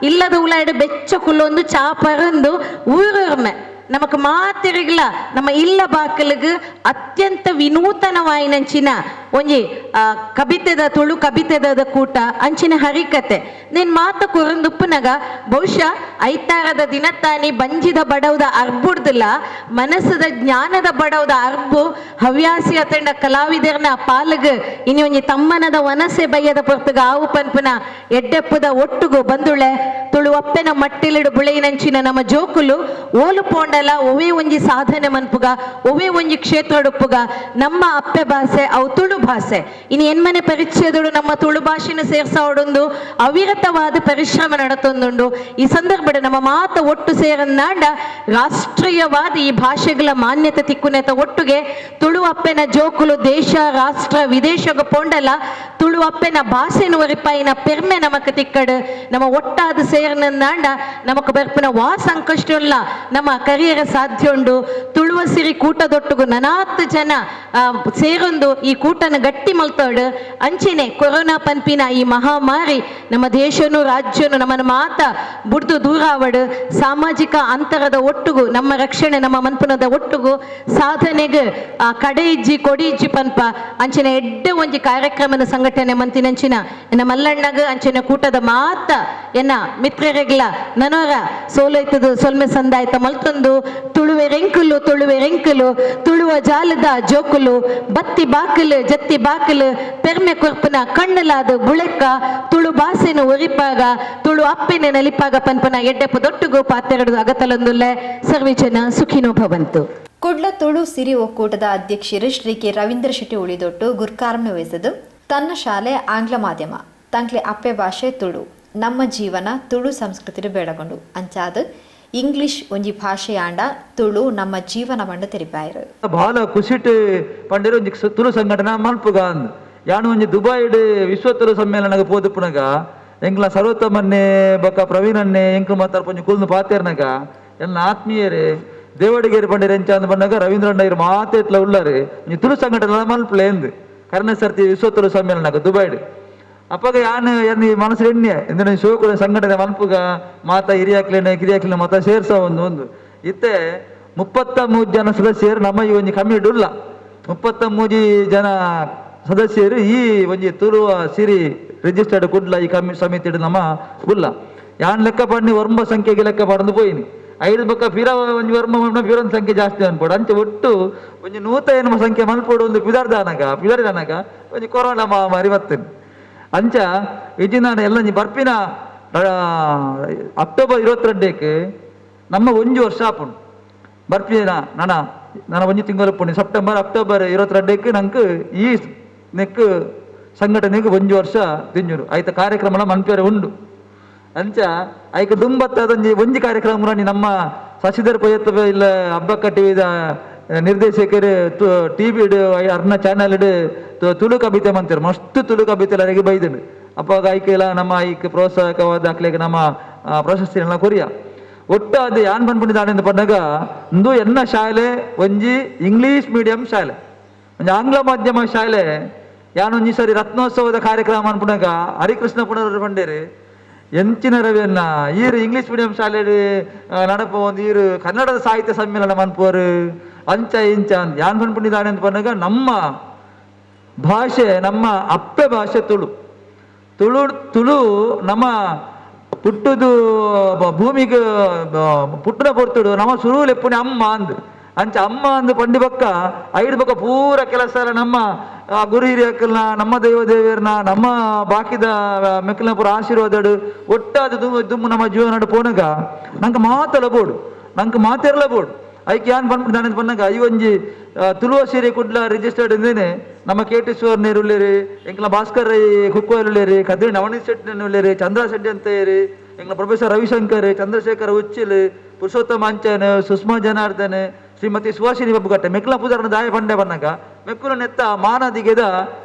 ಇಲ್ಲದ ಉಲಾಯಿಡೆ ಬೆಚ್ಚ ಕುಲ್ಲೊಂದು ಚಾಪರಂದು ಊರುರ್ಮೆ ನಮಕ್ ಮಾತಿರಿಗ್ಲ ನಮ್ಮ ಇಲ್ಲ ಬಾಕಲಿಗೆ ಅತ್ಯಂತ ವಿನೂತನವಾಯಿನಂಚಿನ ಒಂಜಿ ಕಬಿತೆದ ತುಳು ಕಬಿತೆದ ಕೂಟ ಅಂಚಿನ ಹರಿಕತೆ ನಿನ್ ಮಾತ ಕುರಂದುಪ್ಪುನಗ ಬಹುಶಃ ಐತಾರದ ದಿನತ್ತಾನಿ ಬಂಜಿದ ಬಡವುದ ಅರ್ಬುಡ್ದಿಲ್ಲ ಮನಸ್ಸದ ಜ್ಞಾನದ ಬಡವುದ ಅರ್ಬು ಹವ್ಯಾಸಿ ಅತಂಡ ಕಲಾವಿದರ್ನ ಪಾಲಗ್ ಇನಿ ಒಂಜಿ ತಮ್ಮನದ ವನಸೆ ಬಯ್ಯದ ಪೊರ್ತುಗ ಆವು ಪನ್ಪುನ ಎಡ್ಡೆಪ್ಪುದ ಒಟ್ಟುಗು ಬಂದುಳೆ. ತುಳುವಪ್ಪೆನ ಮಟ್ಟಿಲಿಡು ಬುಳೆಯಿನಂಚಿನ ನಮ್ಮ ಜೋಕುಲು ಓಲು ಪೋಂಡಲ ಒವೇ ಒಂಜಿ ಸಾಧನೆ ಮನ್ಪುಗ, ಒವೇ ಒಂಜಿ ಕ್ಷೇತ್ರಡುಪ್ಪುಗ ನಮ್ಮ ಅಪ್ಪೆ ಭಾಷೆ ಅವು ತುಳು ಭಾಷೆ. ಇನಿ ಎನ್ಮನೆ ಪರಿಚ್ಛೇದಡು ನಮ್ಮ ತುಳು ಭಾಷೆನ ಸೇರ್ಸಾವಡೊಂದು ಅವಿರತವಾದ ಪರಿಶ್ರಮ ನಡತೊಂದುಂಡು. ಈ ಸಂದರ್ಭದ ನಮ್ಮ ಮಾತ ಒಟ್ಟು ಸೇರನ್ನಾಂಡ ರಾಷ್ಟ್ರೀಯವಾದ ಈ ಭಾಷೆಗಳ ಮಾನ್ಯತೆ ತಿಕ್ಕುನೆತ ಒಟ್ಟುಗೆ ತುಳು ಅಪ್ಪೆನ ಜೋಕುಲು ದೇಶ ರಾಷ್ಟ್ರ ವಿದೇಶಗ ಪೋಂಡಲ ತುಳು ಅಪ್ಪೆನ ಭಾಷೆನು ಒರಿಪಾಯಿನ ಪೆರ್ಮೆ ನಮಕ್ ತಿಕ್ಕಡು. ನಮ್ಮ ಒಟ್ಟಾದ ಸೇರನಂದಾಂಡ ನಮಕ್ ಬರ್ಪಿನ ವಾ ಸಂಕಷ್ಟ ನಮ್ಮ ಕರಿಯರ ಸಾಧ್ಯ ಉಂಡು. ತುಳುವ ಸಿರಿ ಕೂಟದೊಟ್ಟುಗು ನನಾತ್ ಜನ ಸೇರೊಂದು ಈ ಕೂಟನ ಗಟ್ಟಿ ಮಲ್ತೋಡು. ಅಂಚೆನೆ ಕೊರೋನಾ ಪನ್ಪಿನ ಈ ಮಹಾಮಾರಿ ನಮ್ಮ ದೇಶನು ರಾಜ್ಯನು ನಮ್ಮನ ಮಾತ ಬುಡ್ದು ದೂರಾವಡು. ಸಾಮಾಜಿಕ ಅಂತರದ ಒಟ್ಟುಗು ನಮ್ಮ ರಕ್ಷಣೆ ನಮ್ಮ ಮನ್ಪುನದ ಒಟ್ಟುಗು ಸಾಧನೆಗೆ ಆ ಕಡೆ ಇಜ್ಜಿ ಕೊಡಿ ಇಜ್ಜಿ ಪನ್ಪ ಅಂಚನೆ ಎಡ್ಡೆ ಒಂಜಿ ಕಾರ್ಯಕ್ರಮದ ಸಂಘಟನೆ ಮಂತಿನಂಚಿನ ಎನ್ನ ಮಲ್ಲಣ್ಣಗ ಅಂಚನೆ ಕೂಟದ ಮಾತ ಎನ್ನ ಮಿತ್ರರೆಗ್ಲ ನನೋರ ಸೋಲೈತದು ಸೊಲ್ಮೆ ಸಂದಾಯ್ತ ಮಲ್ತೊಂದು ತುಳುವೆ ರೆಂಕುಲು ತುಳುವೆ ರೆಂಕುಲು ತುಳುವ ಜಾಲದ ಜೋಕುಲು ಬತ್ತಿ ಬಾಕಲು ಜತ್ತಿ ಬಾಕಲು ಪೆರ್ಮೆ ಕೊರ್ಪುನ ಕಣ್ಣಲಾದ ಬುಳೆಕ್ಕ ತುಳು ಬಾಸೆನು ಒರಿಪಾಗ ತುಳು ಅಪ್ಪೆನೆ ನಲಿಪಾಗ ಪನ್ಪನ ಎಡ್ಡೆಪ್ಪ ದೊಟ್ಟುಗು ಪಾತೆರಡು ಅಗತಲೊಂದುಲ್ಲೆ. ಸರ್ವೇ ಜನ ಸುಖಿನೋ ಭವಂತು. ಕುಡ್ಲ ತುಳು ಸಿರಿ ಒಕ್ಕೂಟದ ಅಧ್ಯಕ್ಷರು ಶ್ರೀ ಕೆ ರವೀಂದ್ರ ಶೆಟ್ಟಿ ಉಳಿದೊಟ್ಟು ಗುರ್ಕಾರ್ಮೆ ವಹಿಸಿದು ತನ್ನ ಶಾಲೆ ಆಂಗ್ಲ ಮಾಧ್ಯಮ, ತಂಕ್ಲೆ ಅಪ್ಪೆ ಭಾಷೆ ತುಳು, ನಮ್ಮ ಜೀವನ ತುಳು ಸಂಸ್ಕೃತಿ ಬೆಳಗೊಂಡು ಅಂಚಾದ ಇಂಗ್ಲಿಷ್ ಒಂಜಿ ಭಾಷೆಯಾಂಡ ತುಳು ನಮ್ಮ ಜೀವನ ಬಂಡ ತೆರಿಪಾಯರು. ಬಾಲ ಖುಷಿಟ್ ಪಂಡಿರು ಒಂಜಿ ತುಳು ಸಂಘಟನಾ ಮಲ್ಪುಗ ಅಂದ್. ಯಾನು ಒಂಜಿ ದುಬೈಡ್ ವಿಶ್ವ ತುಳು ಸಮ್ಮೇಳನಗ ಪೋದುಪ್ಪುನಗ ಎಂಕ್ಲ ಸರ್ವೋತ್ತಮನ್ನೇ ಬೊಕ್ಕ ಪ್ರವೀಣನ್ನೇ ಎಂಕ್ಲು ಮಾತಾಡ್ ಒಂಜಿ ಕುಲ್ದು ಪಾತೇರ್ನಗ ಎಲ್ಲ ಆತ್ಮೀಯರೇ ದೇವಡಿಗೇರಿ ಪಂಡಿರ ಎಂಚ ಅಂದ್ ಬಂದಾಗ ರವೀಂದ್ರ ಇರು ಮಾತೇಟ್ಲ ಉಳ್ಳಾರೆ ಒಂಜಿ ತುಳು ಸಂಘಟನೆ ಮಲ್ಪಲೆ ಎಂದ್ ಕರ್ಣ ಸರ್ತಿ ವಿಶ್ವ ತುಳು ಸಮ್ಮೇಳನಗ ದುಬೈಡ್. ಅಪ್ಪಗ ಯಾನ್ ಎನ್ ಮನಸ್ಸು ಎಣ್ಣೆ ಎಂದ್ರೆ ಶೋಕುಲ ಸಂಘಟನೆ ಮಲ್ಪುಗ ಮಾತ ಹಿರಿಯಾಕ್ಲೇನೆ ಕಿರಿಯಾಕ್ಲೇನೆ ಮಾತ ಸೇರ್ಸ ಒಂದು ಒಂದು ಇತ್ತೆ 33 ಜನ ಸದಸ್ಯರು ನಮ್ಮ ಈ ಒಂಜಿ ಕಮಿಟಿ ಉಲ್ಲ. 33 ಜನ ಸದಸ್ಯರು ಈ ಒಂಜಿ ತುಳುವ ಸಿರಿ ರಿಜಿಸ್ಟರ್ಡ್ ಕುಡ್ಲ ಈ ಕಮ್ಮಿ ಸಮಿತಿ ನಮ್ಮ ಉಲ್ಲ. ಯಾನ್ ಲೆಕ್ಕ ಪಣ್ಣಿ ವರ್ಮ ಸಂಖ್ಯೆಗೆ ಲೆಕ್ಕ ಪಡೆದು ಪೋಯಿನಿ ಐದು ಬೊಕ್ಕ ಪಿರ ಒಂಜಿ ವರ್ಮ ಪಿರೊಂದು ಸಂಖ್ಯೆ ಜಾಸ್ತಿ ಅನ್ಪೋಡು ಅಂಚೆ ಒಟ್ಟು ಒಂಜಿ 180 ಸಂಖ್ಯೆ ಮಲ್ಪೋಡು ಒಂದು ಪಿದಾರ್ದಾನಗ ಪಿದಾರ್ದಾನಗ ಒಂಜಿ ಕೊರೋನಾ ಮಹಾಮಾರಿ ಬರ್ತೇನೆ. ಅಂಚ ಇಜಿನಾಡ ಎಲ್ಲ ಒಂಜಿ ಬರ್ಪಿನ ಅಕ್ಟೋಬರ್ 22ಕ್ಕೆ ನಮ್ಮ ಒಂಜಿ ವರ್ಷ ಆಪುಂಡು. ಬರ್ಪಿನ ನನ ನನ್ನ ಒಂಜಿ ತಿಂಗಳು ಪುಣಿ ಸೆಪ್ಟೆಂಬರ್ ಅಕ್ಟೋಬರ್ 22ಕ್ಕೆ ನಂಗೆ ಈ ನೆಕ್ ಸಂಘಟನೆಗೆ ಒಂಜಿ ವರ್ಷ ತಿಂಜುರು ಆಯ್ತ ಕಾರ್ಯಕ್ರಮ ಮನ್ಪೇರೆ ಉಂಡು. ಅಂಚ ಐಕ್ ದುಂಬತ್ತದೊಂಜಿ ಒಂಜಿ ಕಾರ್ಯಕ್ರಮ ನಮ್ಮ ಶಶಿಧರ್ ಪೊಯ್ಯತ್ತ ಇಲ್ಲ ಹಬ್ಬಕ್ಕ ಟಿವಿದ ನಿರ್ದೇಶಕರು ಟಿ ವಿಡ್ ಅರ್ನ ಚಾನಲ್ ತುಳು ಕವಿತೆ ಮಂತಿರು ಮಸ್ತ್ ತುಳು ಕವಿತೆ ಎಲ್ಲರಿಗೆ ಬೈದನು. ಅಪ್ಪಾಗ ಐಕೆಲ್ಲ ನಮ್ಮ ಐಕ್ ಪ್ರೋತ್ಸಾಹಕವಾದ ಅಕ್ಲೆಗ್ ನಮ್ಮ ಪ್ರಶಸ್ತಿಗಳನ್ನ ಕೊರಿಯ ಒಟ್ಟು ಅದು ಯಾನ್ ಪನ್ಪುಂಡಿದಾನೆ ಅಂತ ಪನ್ನಗ ಇಂದು ಎನ್ನ ಶಾಲೆ ಒಂಜಿ ಇಂಗ್ಲೀಷ್ ಮೀಡಿಯಂ ಶಾಲೆ ಒಂಜಿ ಆಂಗ್ಲ ಮಾಧ್ಯಮ ಶಾಲೆ. ಯಾನೊಂಜಿ ಸರಿ ರತ್ನೋತ್ಸವದ ಕಾರ್ಯಕ್ರಮ ಅನ್ಪುನಗ ಹರಿಕೃಷ್ಣ ಪುನರ್ ಪಂಡೇರು ಎಂಚಿನ ರವಿಯನ್ನ ಈರು ಇಂಗ್ಲೀಷ್ ಮೀಡಿಯಂ ಶಾಲೆ ನಡಪ ಒಂದು ಈರು ಕನ್ನಡದ ಸಾಹಿತ್ಯ ಸಮ್ಮೇಳನ ಮನ್ಪುವರು ಅಂಚ ಇಂಚ ಯಾನ್ ಪನ್ಪುಂಡಿದಾನೆ ಅಂತ ಪನ್ನಗ ನಮ್ಮ ಭಾಷೆ ನಮ್ಮ ಅಪ್ಪೆ ಭಾಷೆ ತುಳು ತುಳು ತುಳು ನಮ್ಮ ಪುಟ್ಟುದು ಭೂಮಿಗೆ ಪುಟ್ಟುನ ಪೊರ್ತುಡು ನಮ್ಮ ಸುರುವು ಲೆಪ್ಪುನೆ ಅಮ್ಮ ಅಂದ್ ಅಂಚ ಅಮ್ಮ ಅಂದ್ ಪಂಡಿ ಬಕ್ಕ ಐದು ಬಕ್ಕ ಪೂರ ಕೆಲಸ ನಮ್ಮ ಗುರು ಹಿರಿಯಕ್ಕಲ್ನ ನಮ್ಮ ದೈವ ದೇವಿಯರ್ನ ನಮ್ಮ ಬಾಕಿದ ಮೆಕ್ಕಲ್ನ ಪೂರ ಆಶೀರ್ವಾದಡು ಒಟ್ಟಾದ ದುಮ್ಮು ದುಮ್ಮು ನಮ್ಮ ಜೀವನ ಪೋನಗ ನಂಗೆ ಮಾತಲ ಬೋಡು ನಂಗೆ ಮಾತೆರ್ಲ ಬೋಡು ಐಕ್ ಯಾನ್ ಪನ್ಪುಂಡು ಪನ್ನಗ ಈ ಒಂಜಿ ತುಳುವ ಸೀರೆ ಕುಡ್ಲ ರಿಜಿಸ್ಟರ್ಡ್ ಇಂದೇನೆ ನಮ್ಮ ಕೆ ಟಿ ಸುವರ್ಣೇರು ಉಳ್ಳೇರಿ, ಎಂಕ್ಲ ಭಾಸ್ಕರ್ ರೈ ಕುಕ್ಕೋಲ್ ಉಳ್ಳೇರಿ, ಕದ್ರಿ ನವನೀತ್ ಶೆಟ್ಟಿ ಉಳ್ಳೇರಿ, ಚಂದ್ರ ಶೆಟ್ಟಿ ಅಂತ ಏರಿ, ಎಂಕ್ಲ ಪ್ರೊಫೆಸರ್ ರವಿಶಂಕರ್, ಚಂದ್ರಶೇಖರ್ ಉಚ್ಚಿಲ್, ಪುರುಷೋತ್ತಮ ಅಂಚನ್, ಸುಷ್ಮಾ ಜನಾರ್ದನ್, ಶ್ರೀಮತಿ ಸುಹಾಸಿನಿ ಬಬ್ಬುಗಟ್ಟೆ ಮೆಕ್ಲ ಪೂಜಾರನ ದಾಯ ಪಂಡೆ ಬನ್ನಗ ಮೆಕ್ಕುಲ ನೆತ್ತ ಮಾನದಿಗೆದ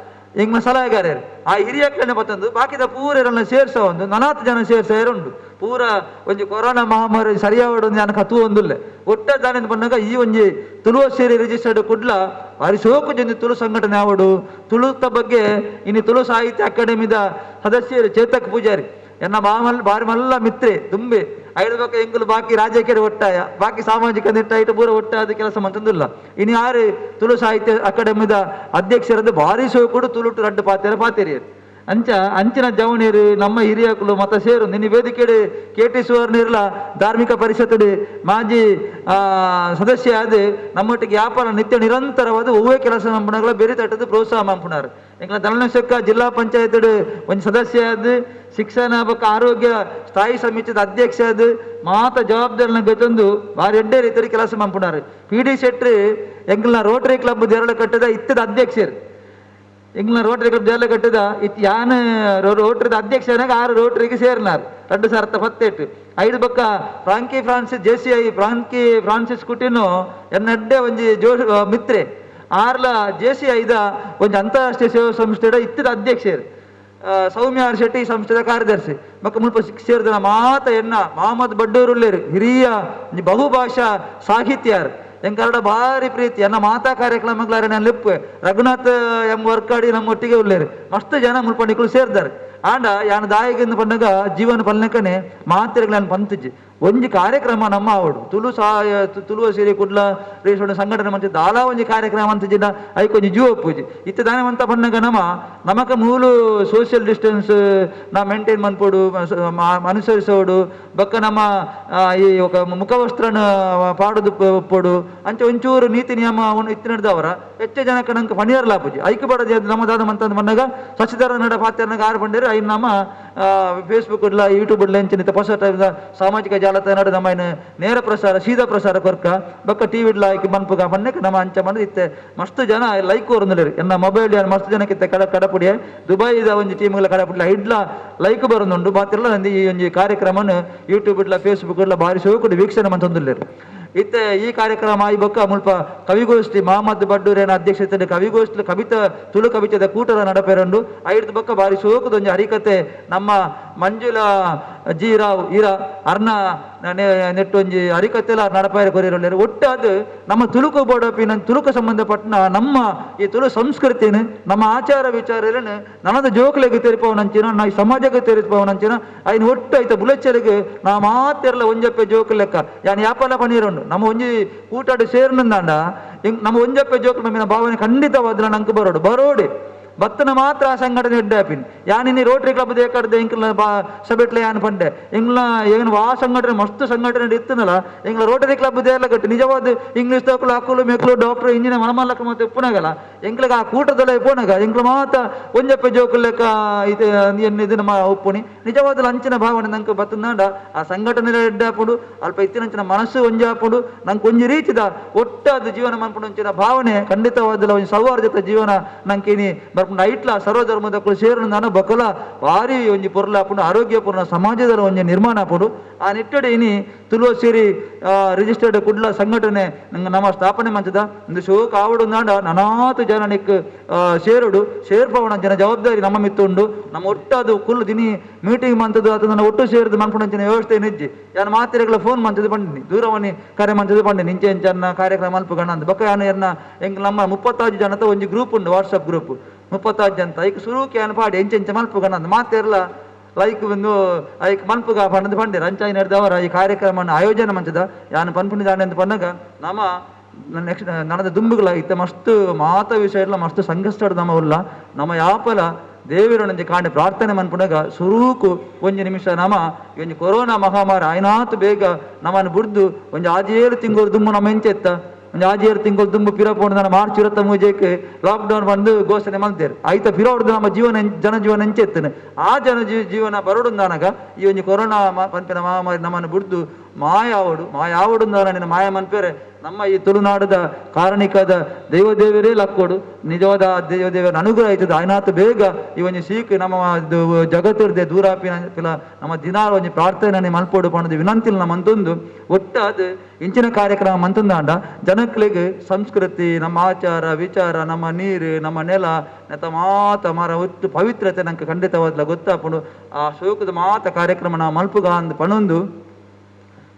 ಎಂಗ್ಲ ಸಲಹೆಗಾರರು ಆ ಹಿರಿಯಕ್ಲನೆ ಬತ್ತಂದು ಬಾಕಿದ ಪೂರೆರನ್ನ ಸೇರ್ಸ ಒಂದು ನನಾತ್ ಜನ ಸೇರ್ಸ ಉಂಡು ಪೂರ ಒಂಜಿ ಕೊರೋನಾ ಮಹಾಮಾರಿ ಸರಿಯಾವಡು ಒಂದು ಜನ ಕತು ಒಂದುಲ್ಲೆ ಒಟ್ಟ ದಾನಿಂದ ಬಂದಾಗ ಈ ಒಂಜಿ ತುಳುವ ಸೇರಿ ರಿಜಿಸ್ಟರ್ಡ್ ಕುಡ್ಲ ಭಾರಿ ಸೋಕು ಜನ ತುಳು ಸಂಘಟನೆ ಆವಡು. ತುಳುತ ಬಗ್ಗೆ ಇನ್ನು ತುಳು ಸಾಹಿತ್ಯ ಅಕಾಡೆಮಿದ ಸದಸ್ಯರು ಚೇತಕ್ ಪೂಜಾರಿ ಎನ್ನ ಮಾಮಲ್ ಬಾರಿ ಮಲ್ಲ ಮಿತ್ರೆ ದುಂಬೆ ಐದು ಬಕ್ಕ ಎಂಗುಲು ಬಾಕಿ ರಾಜಕೀಯ ಒಟ್ಟಾಯ ಬಾಕಿ ಸಾಮಾಜಿಕ ನಿಟ್ಟ ಪೂರ ಒಟ್ಟಾದ ಕೆಲಸ ಮಂತಂದಿಲ್ಲ. ಇನ್ನು ಯಾರು ತುಳು ಸಾಹಿತ್ಯ ಅಕಾಡೆಮಿದ ಅಧ್ಯಕ್ಷರದ್ದು ಭಾರಿ ಸೋಕುಡು ತುಳುಟು ರಡ್ಡು ಪಾತೆರ ಪಾತೆರಿಯರು ಅಂಚ ಅಂಚಿನ ಜವಣಿಯರು ನಮ್ಮ ಹಿರಿಯಕುಲು ಮತ ಸೇರು ನಿನ್ನ ವೇದಿಕೆ ಕೆ ಟಿ ಸುವರ್ಣಿರ್ಲ ಧಾರ್ಮಿಕ ಪರಿಷತ್ ಮಾಜಿ ಸದಸ್ಯ ಆದ ನಮ್ಮೊಟ್ಟಿಗೆ ವ್ಯಾಪಾರ ನಿತ್ಯ ನಿರಂತರವಾದ ಒವ್ವೇ ಕೆಲಸ ನಂಬುನಗಳ ಬೇರೆ ತಟ್ಟದ ಪ್ರೋತ್ಸಾಹ ಮಂಪುನಾರು. ಎಂಕ್ಲ ದಳನಶಕ್ಕ ಜಿಲ್ಲಾ ಪಂಚಾಯತ್ ಒಂಜಿ ಸದಸ್ಯ ಆದ ಶಿಕ್ಷಣ ಬೊಕ್ಕ ಆರೋಗ್ಯ ಸ್ಥಾಯಿ ಸಮಿತಿದ ಅಧ್ಯಕ್ಷ ಅದು ಮಾತ ಜವಾಬ್ದಾರಿನ ಗೊತ್ತೊಂದು ಬಾರಿ ಎಡ್ಡೆ ರೀತಿಯಲ್ಲಿ ಕೆಲಸ ಮಂಪುನಾರು. ಪಿ ಡಿ ಶೆಟ್ಟಿ ಎಂಕಲ್ನ ರೋಟರಿ ಕ್ಲಬ್ ದೇರಳ ಕಟ್ಟದ ಇತ್ತದ ಅಧ್ಯಕ್ಷರು. ಎಂಕಲ್ನ ರೋಟರಿ ಕ್ಲಬ್ ದೇರಳ ಕಟ್ಟದ ಇತ್ ಯಾನ್ ರೋಟರಿದ ಅಧ್ಯಕ್ಷನಾಗ ಆರು ರೋಟರಿಗೆ ಸೇರ್ನಾರು 2018. ಐದು ಬಕ್ಕ Frankie Francis J C I Frankie Francis Coutinho ಎನ್ನಡ್ಡೆ ಒಂಜಿ ಜೋ ಮಿತ್ರೆ ಆರ್ಲ ಜೆ ಸಿ ಐದ ಒಂಜಿ ಅಂತಾರಾಷ್ಟ್ರೀಯ ಸೇವಾ ಸಂಸ್ಥೆದ ಇತ್ತದ ಅಧ್ಯಕ್ಷರು. ಸೌಮ್ಯ ಆರ್ ಶೆಟ್ಟಿ ಸಂಸ್ಥೆದ ಕಾರ್ಯದರ್ಶಿ. ಬೊಕ್ಕ ಮುಲ್ಪ ಸೇರಿದ ಮಾತ ಎನ್ನ ಮಹಮ್ಮದ್ ಬಡ್ಡೂರುಲ್ಲೇರು ಹಿರಿಯ ಒಂಜಿ ಬಹುಭಾಷಾ ಸಾಹಿತ್ಯಾರ್, ಎಂಕರಡ ಭಾರಿ ಪ್ರೀತಿ. ಎನ್ನ ಮಾತಾ ಕಾರ್ಯಕ್ರಮಗಳ ನಾನು ಲಿಪ್ಪು ರಘುನಾಥ್ ಎಂ ವರ್ಕಾಡಿ ನಮ್ಮ ಒಟ್ಟಿಗೆ ಉಲ್ಲೇರು. ಮಸ್ತ್ ಜನ ಮುಲ್ಪ ನಿಕುಲು ಸೇರ್ದಾರೆ. ಆಂಡ ಯಾನ್ ದಾಯಿಗಿಂದ ಪನ್ನಗ ಜೀವನ ಪಲ್ನಕನೆ ಮಾತೆರ್ಗ್ಲಾನ್ ಪಂತುಜಿ. ಒಂಜಿ ಕಾರ್ಯಕ್ರಮ ನಮ್ಮ ಆವಡು ತುಳು ಸಹಾಯ ತುಳುವ ಸೇರಿ ಕುಡ್ಲ ರೇಷೋಣ ಸಂಘಟನೆ ಮಂತೆ ದಾಲಾ ಒಂಜಿ ಕಾರ್ಯಕ್ರಮ ಅಂತಿಜಿನ ಐಕ್ ಒಂಜಿ ಜೀವ ಪೂಜೆ ಇತ್ತ ದಾನೆ ಮಂತ ಪನ್ನಗ ನಮ ನಮಕ ಮೂಲು ಸೋಷಿಯಲ್ ಡಿಸ್ಟೆನ್ಸ್ ನಾ ಮೇಂಟೈನ್ ಮನ್ಪೊಡು, ಅನುಸರಿಸೋಡು. ಬೊಕ್ಕ ನಮ್ಮ ಈ ఒక ಮುಖವಸ್ತ್ರನ ಪಾಡುದು ಪೊಡು ಅಂಚೆ ಒಂಚೂರು ನೀತಿ ನಿಯಮ ಇತ್ತಿನಡ್ದವರ ಹೆಚ್ಚ ಜನಕ್ಕೆ ನಂಗೆ ಪಣಿಯರ್ಲ ಪೂಜೆ ಐಕ್ ಬಡ ನಮ್ಮ ದಾದ ಮಂತ ಪನ್ನಗ ಸಚಿದಾರ ನಡ ಪಾತ್ರನ ಆರು ಪಂಡೇರು. ಐನ್ ನಮ್ಮ ಫೇಸ್ಬುಕ್ ಇಡ್ಲ ಯೂಟ್ಯೂಬ್ ಇಡ್ಲ ಎಂಚಿನ ಹೊಸ ಟೈಪ್ ಸಾಮಾಜಿಕ ಜಾಲತಾಣ ನಮ್ಮ ಐನ್ ನೇರ ಪ್ರಸಾರ ಸೀದಾ ಪ್ರಸಾರ ಕೊರ್ಕ. ಬೊಕ್ಕ ಟಿವಿ ಇಡ್ಲ ಐಕ್ ಮನ್ಪುಗ ಪನ್ನಕ ನಮ್ಮ ಅಂಚ ಮಂದ ಇತ್ತೆ ಮಸ್ತ್ ಜನ ಲೈಕ್ ಕೊರೊಂದುಲ್ಲೆರ್. ಎನ್ನ ಮೊಬೈಲ್ ಯಾನ್ ಮಸ್ತ್ ಜನಕ್ಕೆ ಇತ್ತೆ ಕಡ ಕಡಪುಡಿಯ ದುಬೈದ ಒಂಜಿ ಟೀಮ್ಗಳ ಕಡಪುಡಿಲ ಇಡ್ಲ ಲೈಕ್ ಬರೊಂದುಂಡು. ಮಾತೆರ್ಲ ನಂದಿ ಈ ಒಂಜಿ ಕಾರ್ಯಕ್ರಮನ್ ಯೂಟ್ಯೂಬ್ ಇಡ್ಲ ಫೇಸ್ಬುಕ್ ಇಡ್ಲ ಭಾರಿ ಶೋಕುಡು ವೀಕ್ಷಣೆ ಮಂತೊಂದುಲ್ಲೆರ್. ಇತ್ತೆ ಈ ಕಾರ್ಯಕ್ರಮ ಆಯಿ ಬೊಕ್ಕ ಮುಲ್ಪ ಕವಿಗೋಷ್ಠಿ ಮಹಮ್ಮದ್ ಬಡ್ಡೂರೇನ ಅಧ್ಯಕ್ಷತೆ ಕವಿಗೋಷ್ಠಿ ಕವಿತಾ ತುಳು ಕವಿತೆದ ಕೂಟದ ನಡಪೆರಂಡು. ಐಡ್ದು ಬೊಕ್ಕ ಭಾರಿ ಶೋಕದ ಒಂಜಿ ಹರಿಕತೆ ನಮ್ಮ ಮಂಜುಳಾ ಜಿ ರಾವ್ ಈರ ಅರ್ನ ನೆಟ್ಟು ಒಂಜಿ ಹರಿಕತೆಲ ನಡಪಾಯರೆ ಕೊರಿರೊಲ್ಲೆರ್. ಒಟ್ಟಾದ್ ನಮ್ಮ ತುಳುಕು ಬೋಡಪಿನ ತುಳುಕು ಸಂಬಂಧಪಟ್ಟನ ನಮ್ಮ ಈ ತುಳು ಸಂಸ್ಕೃತಿನ ನಮ್ಮ ಆಚಾರ ವಿಚಾರలను ನನದ ಜೋಕ್ಲೆಗ್ ತೆರಿಪವನಂಚಿನ ನಾ ಈ ಸಮಾಜಕ್ಕೆ ತೆರಿಪವನಂಚಿನ ಐನ್ ಒಟ್ಟು ಐತ ಬುಲೆಚ್ಚರಿಗೆ ನಾ ಮಾತೆರ್ಲ ಒಂಜಪ್ಪೆ ಜೋಕು ಲೆಕ್ಕ ಯಾನ್ ಯಾಪಲ ಪನೀರುಂಡು. ನಮ್ಮ ಒಂಜಿ ಕೂಟಾಡು ಸೇರ್ನಂದಾಂಡ ನಮ್ಮ ಒಂಜಪ್ಪೆ ಜೋಕು ನಮ್ಮಿನ ಭಾವನೆ ಖಂಡಿತವಾದ್ರ ನಂಗೆ ಬರೋಡು ಬರೋಡೆ ಬತ್ತನ ಮಾತ್ರ ಆ ಸಂಘಟನೆ ಎಡ್ಡೆ ಆಪಿನ್. ಯಾನ್ ಇನ್ನಿ ರೋಟರಿ ಕ್ಲಬ್ ದೇಕಡ್ದೆ ಎಂಕ್ಲ ಬಾ ಸಬೆಟ್ಲೆ ಯಾನ್ ಪಂಡೆ ಎಂಗ್ಲ ಏನು ಆ ಸಂಘಟನೆ ಮಸ್ತ್ ಸಂಘಟನೆ ಇತ್ತನಲ್ಲ. ಎಂಗ್ಲ ರೋಟರಿ ಕ್ಲಬ್ ದೇರ್ಲ ಕಟ್ಟಿ ನಿಜವಾದ ಇಂಗ್ಲೀಷ್ ದಕ್ಕಲು ಅಕ್ಕಲು ಮೆಕ್ಲು ಡಾಕ್ಟರ್ ಇಂಜಿನಿಯರ್ ಮನಮಲ್ಲಕ ಮತ್ತೆ ಉಪ್ಪುನಗಲ ಎಂಕ್ಲಗ ಆ ಕೂಟದಲ್ಲ ಪೋನಗ ಎಂಕ್ಲ ಮಾತ ಒಂಜಪ್ಪೆ ಜೋಕು ಲೆಕ್ಕ ಇದು ಇದು ನಮ್ಮ ಉಪ್ಪುನಿ. ನಿಜವಾದ ಅಂಚಿನ ಭಾವನೆ ನಂಗೆ ಬತ್ತಂದಾಂಡ ಆ ಸಂಘಟನೆ ಎಡ್ಡೆ ಆಪುಂಡು. ಅಲ್ಪ ಇತ್ತಿನಂಚಿನ ಮನಸ್ಸು ಒಂಜಾಪುಂಡು. ನಂಗೆ ಒಂಜಿ ರೀತಿದ ಒಟ್ಟಾದ ಜೀವನ ಮನ್ಪುಂಡು. ಅಂಚಿನ ಭಾವನೆ ಖಂಡಿತವಾದಲ ಒಂಜಿ ಸೌಹಾರ್ದತೆ ಜೀವನ ನಂಗೆ ಇನಿ ಬರ್ಪುಂಡು. ಐಟ್ಲ ಸರ್ವಧರ್ಮದಕ್ಕಲು ಸೇರು ನಾನು ಬಕಲ ಭಾರಿ ಒಂಜಿ ಪೊರ್ಲಾಪುಂಡು, ಆರೋಗ್ಯಪೂರ್ಣ ಸಮಾಜದ ಒಂಜಿ ನಿರ್ಮಾಣ ಆಪುಂಡು. ಆ ನಿಟ್ಟಡೆ ಇನಿ ತುಳುವ ಸೇರಿ ರಿಜಿಸ್ಟರ್ಡ್ ಕುಡ್ಲ ಸಂಘಟನೆ ನಂಗೆ ನಮ್ಮ ಸ್ಥಾಪನೆ ಮಂಚದ ಒಂದು ಶೋಕ ಆವಡು ನಾಡ ನನಾತು ಜನ ನಿಕ್ ಸೇರುಡು ಸೇರ್ಪವಣ ಜನ ಜವಾಬ್ದಾರಿ ನಮ್ಮ ಮಿತ್ತುಂಡು. ನಮ್ಮ ಒಟ್ಟಾದು ಕುಲ್ಲು ದಿನಿ ಮೀಟಿಂಗ್ ಮಂತದ್ದು ಅದು ನನ್ನ ಒಟ್ಟು ಸೇರಿದ ಮನ್ಪುಣಂಚಿನ ವ್ಯವಸ್ಥೆ ನಿಜ್ಜಿ. ಯಾನ್ ಮಾತೆರೆಗಳ ಫೋನ್ ಮಂತದ್ದು ಪಂಡಿನಿ, ದೂರವಾಣಿ ಕರೆ ಮಂತದ್ದು ಪಂಡಿನಿ, ಇಂಚೆ ಇಂಚನ್ನ ಕಾರ್ಯಕ್ರಮ ಅಲ್ಪ ಗಣ ಅಂದ್. ಬೊಕ್ಕ ಯಾನ್ ಎನ್ನ ಎಂಕ್ ನಮ್ಮ 36 ಜನತ ಒಂಜಿ ಗ್ರೂಪ್ ಉಂಡು, ವಾಟ್ಸಪ್ ಗ್ರೂಪ್, 36 ಜನ. ಐಕ್ ಸುರುಕೆ ಯಾನ್ ಪಾಡಿ ಎಂಚ ಎಂಚ ಮಲ್ಪು ಗಣ ಅಂದ್. ಮಾತೆರ್ಲ ಲೈಕ್ ಒಂದು ಐಕ್ ಮನ್ಪುಗ ಪಂಡದು ಪಂಡೆರ್. ಅಂಚಾಯಿ ನಡೆದವರ ಈ ಕಾರ್ಯಕ್ರಮವನ್ನು ಆಯೋಜನೆ ಮಂಚದ ಯಾನ್ ಪನ್ಪುನಿದಾನೆ ಅಂತ ಪನ್ನಗ ನಮ್ಮ ನೆಕ್ಸ್ಟ್ ನನದ ದುಂಬುಗಳ ಇತ್ತ ಮಸ್ತ್ ಮಾತ ವಿಷಯ ಎಲ್ಲ ಮಸ್ತ್ ಸಂಕಷ್ಟ ನಮ್ಮ ಉಲ್ಲ. ನಮ್ಮ ಯಾಪಲ ದೇವಿರೊಂಜಿ ಕಾಂಡೆ ಪ್ರಾರ್ಥನೆ ಮನ್ಪುನಗ ಸುರೂಕು ಒಂಜಿ ನಿಮಿಷ ನಮ ಈ ಒಂಜಿ ಕೊರೋನಾ ಮಹಾಮಾರಿ ಆಯ್ನಾತು ಬೇಗ ನಮ್ಮನ್ನು ಬುಡ್ದು ಒಂಜಿ ಆಜೇಳು ತಿಂಗಳು ದುಂಬು ನಮ್ಮ ಎಂಚೆತ್ತ ಒಂಜಿ ಆಜೇಳು ತಿಂಗಳು ದುಂಬು ಪಿರ ಪೋಂಡು ಮಾರ್ಚ್ 23ಕ್ಕೆ ಲಾಕ್ಡೌನ್ ಬಂದು ಘೋಷಣೆ ಮಲ್ತೇರು. ಐತ ಪಿರ ಹೊಡ್ದು ನಮ್ಮ ಜೀವನ ಜನ ಜೀವನ ಎಂಚೆತ್ತನೆ ಆ ಜನ ಜೀವನ ಬರೋಡುಂದಾನಗ ಈ ಒಂಜಿ ಕೊರೋನಾ ಪನ್ಪಿನ ಮಹಾಮಾರಿ ನಮ್ಮನ್ನು ಬುಡ್ದು ಮಾಯಾವಡು ಮಾಯಾವಡು ನಿನ್ನ ಮಾಯ ಮನ್ಪೇರೆ ನಮ್ಮ ಈ ತುಳುನಾಡದ ಕಾರಣಿಕದ ದೈವದೇವರೇ ಲಕ್ಕೋಡು. ನಿಜವಾದ ದೈವದೇವರ ಅನುಗ್ರಹ ಆಯ್ತದ ಆಯ್ನಾತು ಬೇಗ ಈ ಒಂಜಿ ಸೀಕ್ ನಮ್ಮ ಜಗತ್ತಿರ್ದೆ ದೂರಾಪಿನ ಪಿಲ ನಮ್ಮ ದಿನಾಲ ಒಂಜಿ ಪ್ರಾರ್ಥನೆ ಮಲ್ಪೋಡು ಪಣದು ವಿನಂತಿಲ್ ನಮ್ಮ ಅಂತೊಂದು. ಒಟ್ಟಾದ ಇಂಚಿನ ಕಾರ್ಯಕ್ರಮ ಮಂತಂದಾಂಡ ಜನಕ್ಲೆಗ್ ಸಂಸ್ಕೃತಿ ನಮ್ಮ ಆಚಾರ ವಿಚಾರ ನಮ್ಮ ನೀರು ನಮ್ಮ ನೆಲ ನೆತ ಮಾತ ಮರ ಒಟ್ಟು ಪವಿತ್ರತೆ ನಂಗೆ ಖಂಡಿತವಾದ್ಲ ಗೊತ್ತಾಪುಂಡು. ಆ ಶೋಕದ ಮಾತ ಕಾರ್ಯಕ್ರಮ ನಾ ಮಲ್ಪುಗ ಅಂದ್ ಪಣೊಂದು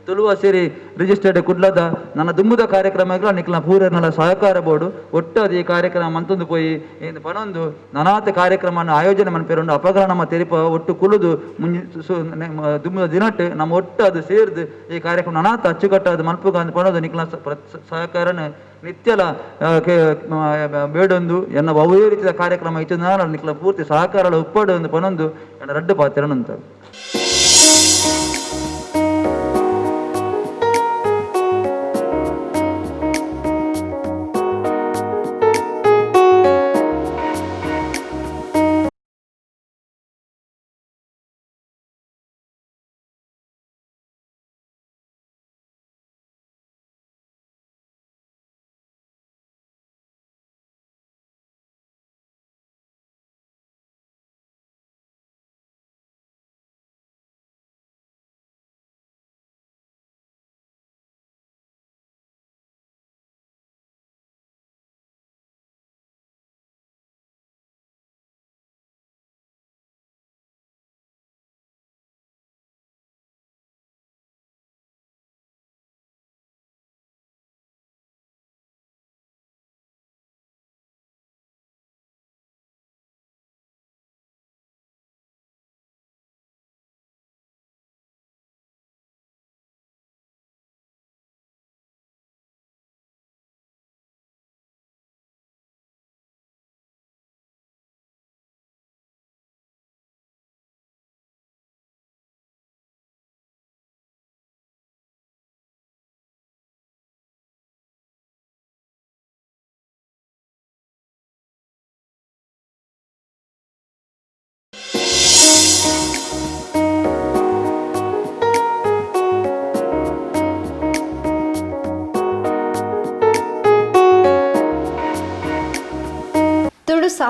ತುಳುವ ಸೇರಿ ರಿಜಿಸ್ಟರ್ಡ್ ಕುಡ್ಲದ ನನ್ನ ದುಂಬುದ ಕಾರ್ಯಕ್ರಮಗಳ ನಿಕ್ಲ ಪೂರನಲ ಸಹಕಾರ ಬೋರ್ಡು. ಒಟ್ಟಾದ ಈ ಕಾರ್ಯಕ್ರಮ ಮಂತೊಂದು ಪೋಯಿ ಇಂದು ಪನೊಂದು ನನಾತ ಕಾರ್ಯಕ್ರಮ ಆಯೋಜನೆ ಮನ್ಪೇರುಂಡು. ಅಪಗ್ರಹ ನಮ್ಮ ತೆರಿಪ ಒಟ್ಟು ಕುಲುದು ಮುಂಜಿ ದುಂಬುದ ದಿನಟ್ ನಮ್ಮ ಒಟ್ಟು ಅದು ಸೇರ್ದು ಈ ಕಾರ್ಯಕ್ರಮ ನನಾತ ಅಚ್ಚುಕಟ್ಟಾದ ಮನ್ಪುಗ ಅಂದ್ ಪನೊಂದು ನಿಕ್ಲ ಸಹಕಾರನ ನಿತ್ಯಲ ಬೇಡೊಂದು ಎನ್ನ ಬಹು ರೀತಿಯ ಕಾರ್ಯಕ್ರಮ ಇತ್ತು ನಿಕ್ಲ ಪೂರ್ತಿ ಸಹಕಾರ ಉಪ್ಪಡು ಒಂದು ಪನೊಂದು ಎನ್ನ ರಡ್ಡು ಪಾತ್ರನಂತ.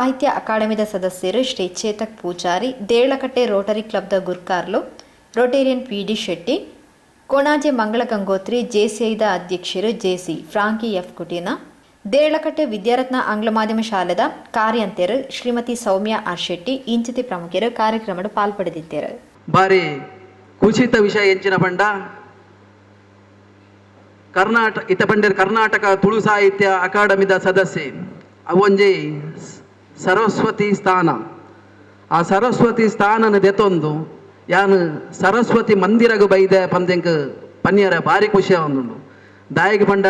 ಸಾಹಿತ್ಯ ಅಕಾಡೆಮಿದ ಸದಸ್ಯರು ಶ್ರೀ ಚೇತಕ್ ಪೂಜಾರಿ, ದೇಳಕಟ್ಟೆ ರೋಟರಿ ಕ್ಲಬ್ದ ಗುರ್ಕಾರ್ಲು ರೋಟೇರಿಯನ್ ಪಿ.ಡಿ. ಶೆಟ್ಟಿ, ಕೊಣಾಜೆ ಮಂಗಳ ಗಂಗೋತ್ರಿ ಜೆಸಿಐದ ಅಧ್ಯಕ್ಷರು JC Frankie F ಕುಟೀನ, Deralakatte Vidyaratna ಆಂಗ್ಲ ಮಾಧ್ಯಮ ಶಾಲೆದ ಕಾರ್ಯಂತೆರು ಶ್ರೀಮತಿ ಸೌಮ್ಯ ಆರ್ ಶೆಟ್ಟಿ ಇಂಚಿತಿ ಪ್ರಮುಖರು ಕಾರ್ಯಕ್ರಮಡ್ ಪಾಲ್ಪಡೆದಿದ್ದರು. ಬಾರಿ ಕುಸಿತ ವಿಷಯ ಎಂಚಿನ ಪಂಡ ಕರ್ನಾಟಕ ಇತ್ತ ಪಂಡೇರ್ ಕರ್ನಾಟಕ ತುಳು ಸಾಹಿತ್ಯ ಅಕಾಡೆಮಿದ ಸದಸ್ಯೆ ಅವೊಂಜಿ ಸರಸ್ವತಿ ಸ್ಥಾನ. ಆ ಸರಸ್ವತಿ ಸ್ಥಾನನ ದೆತೊಂದು ಯಾನ್ ಸರಸ್ವತಿ ಮಂದಿರಗು ಬೈದೆ ಪಂದೆಂಕ್ ಪನ್ಯರ ಭಾರಿ ಖುಷಿ ಆವೊಂದುಂಡು. ದಾಯೆಗ್ ಪಂಡ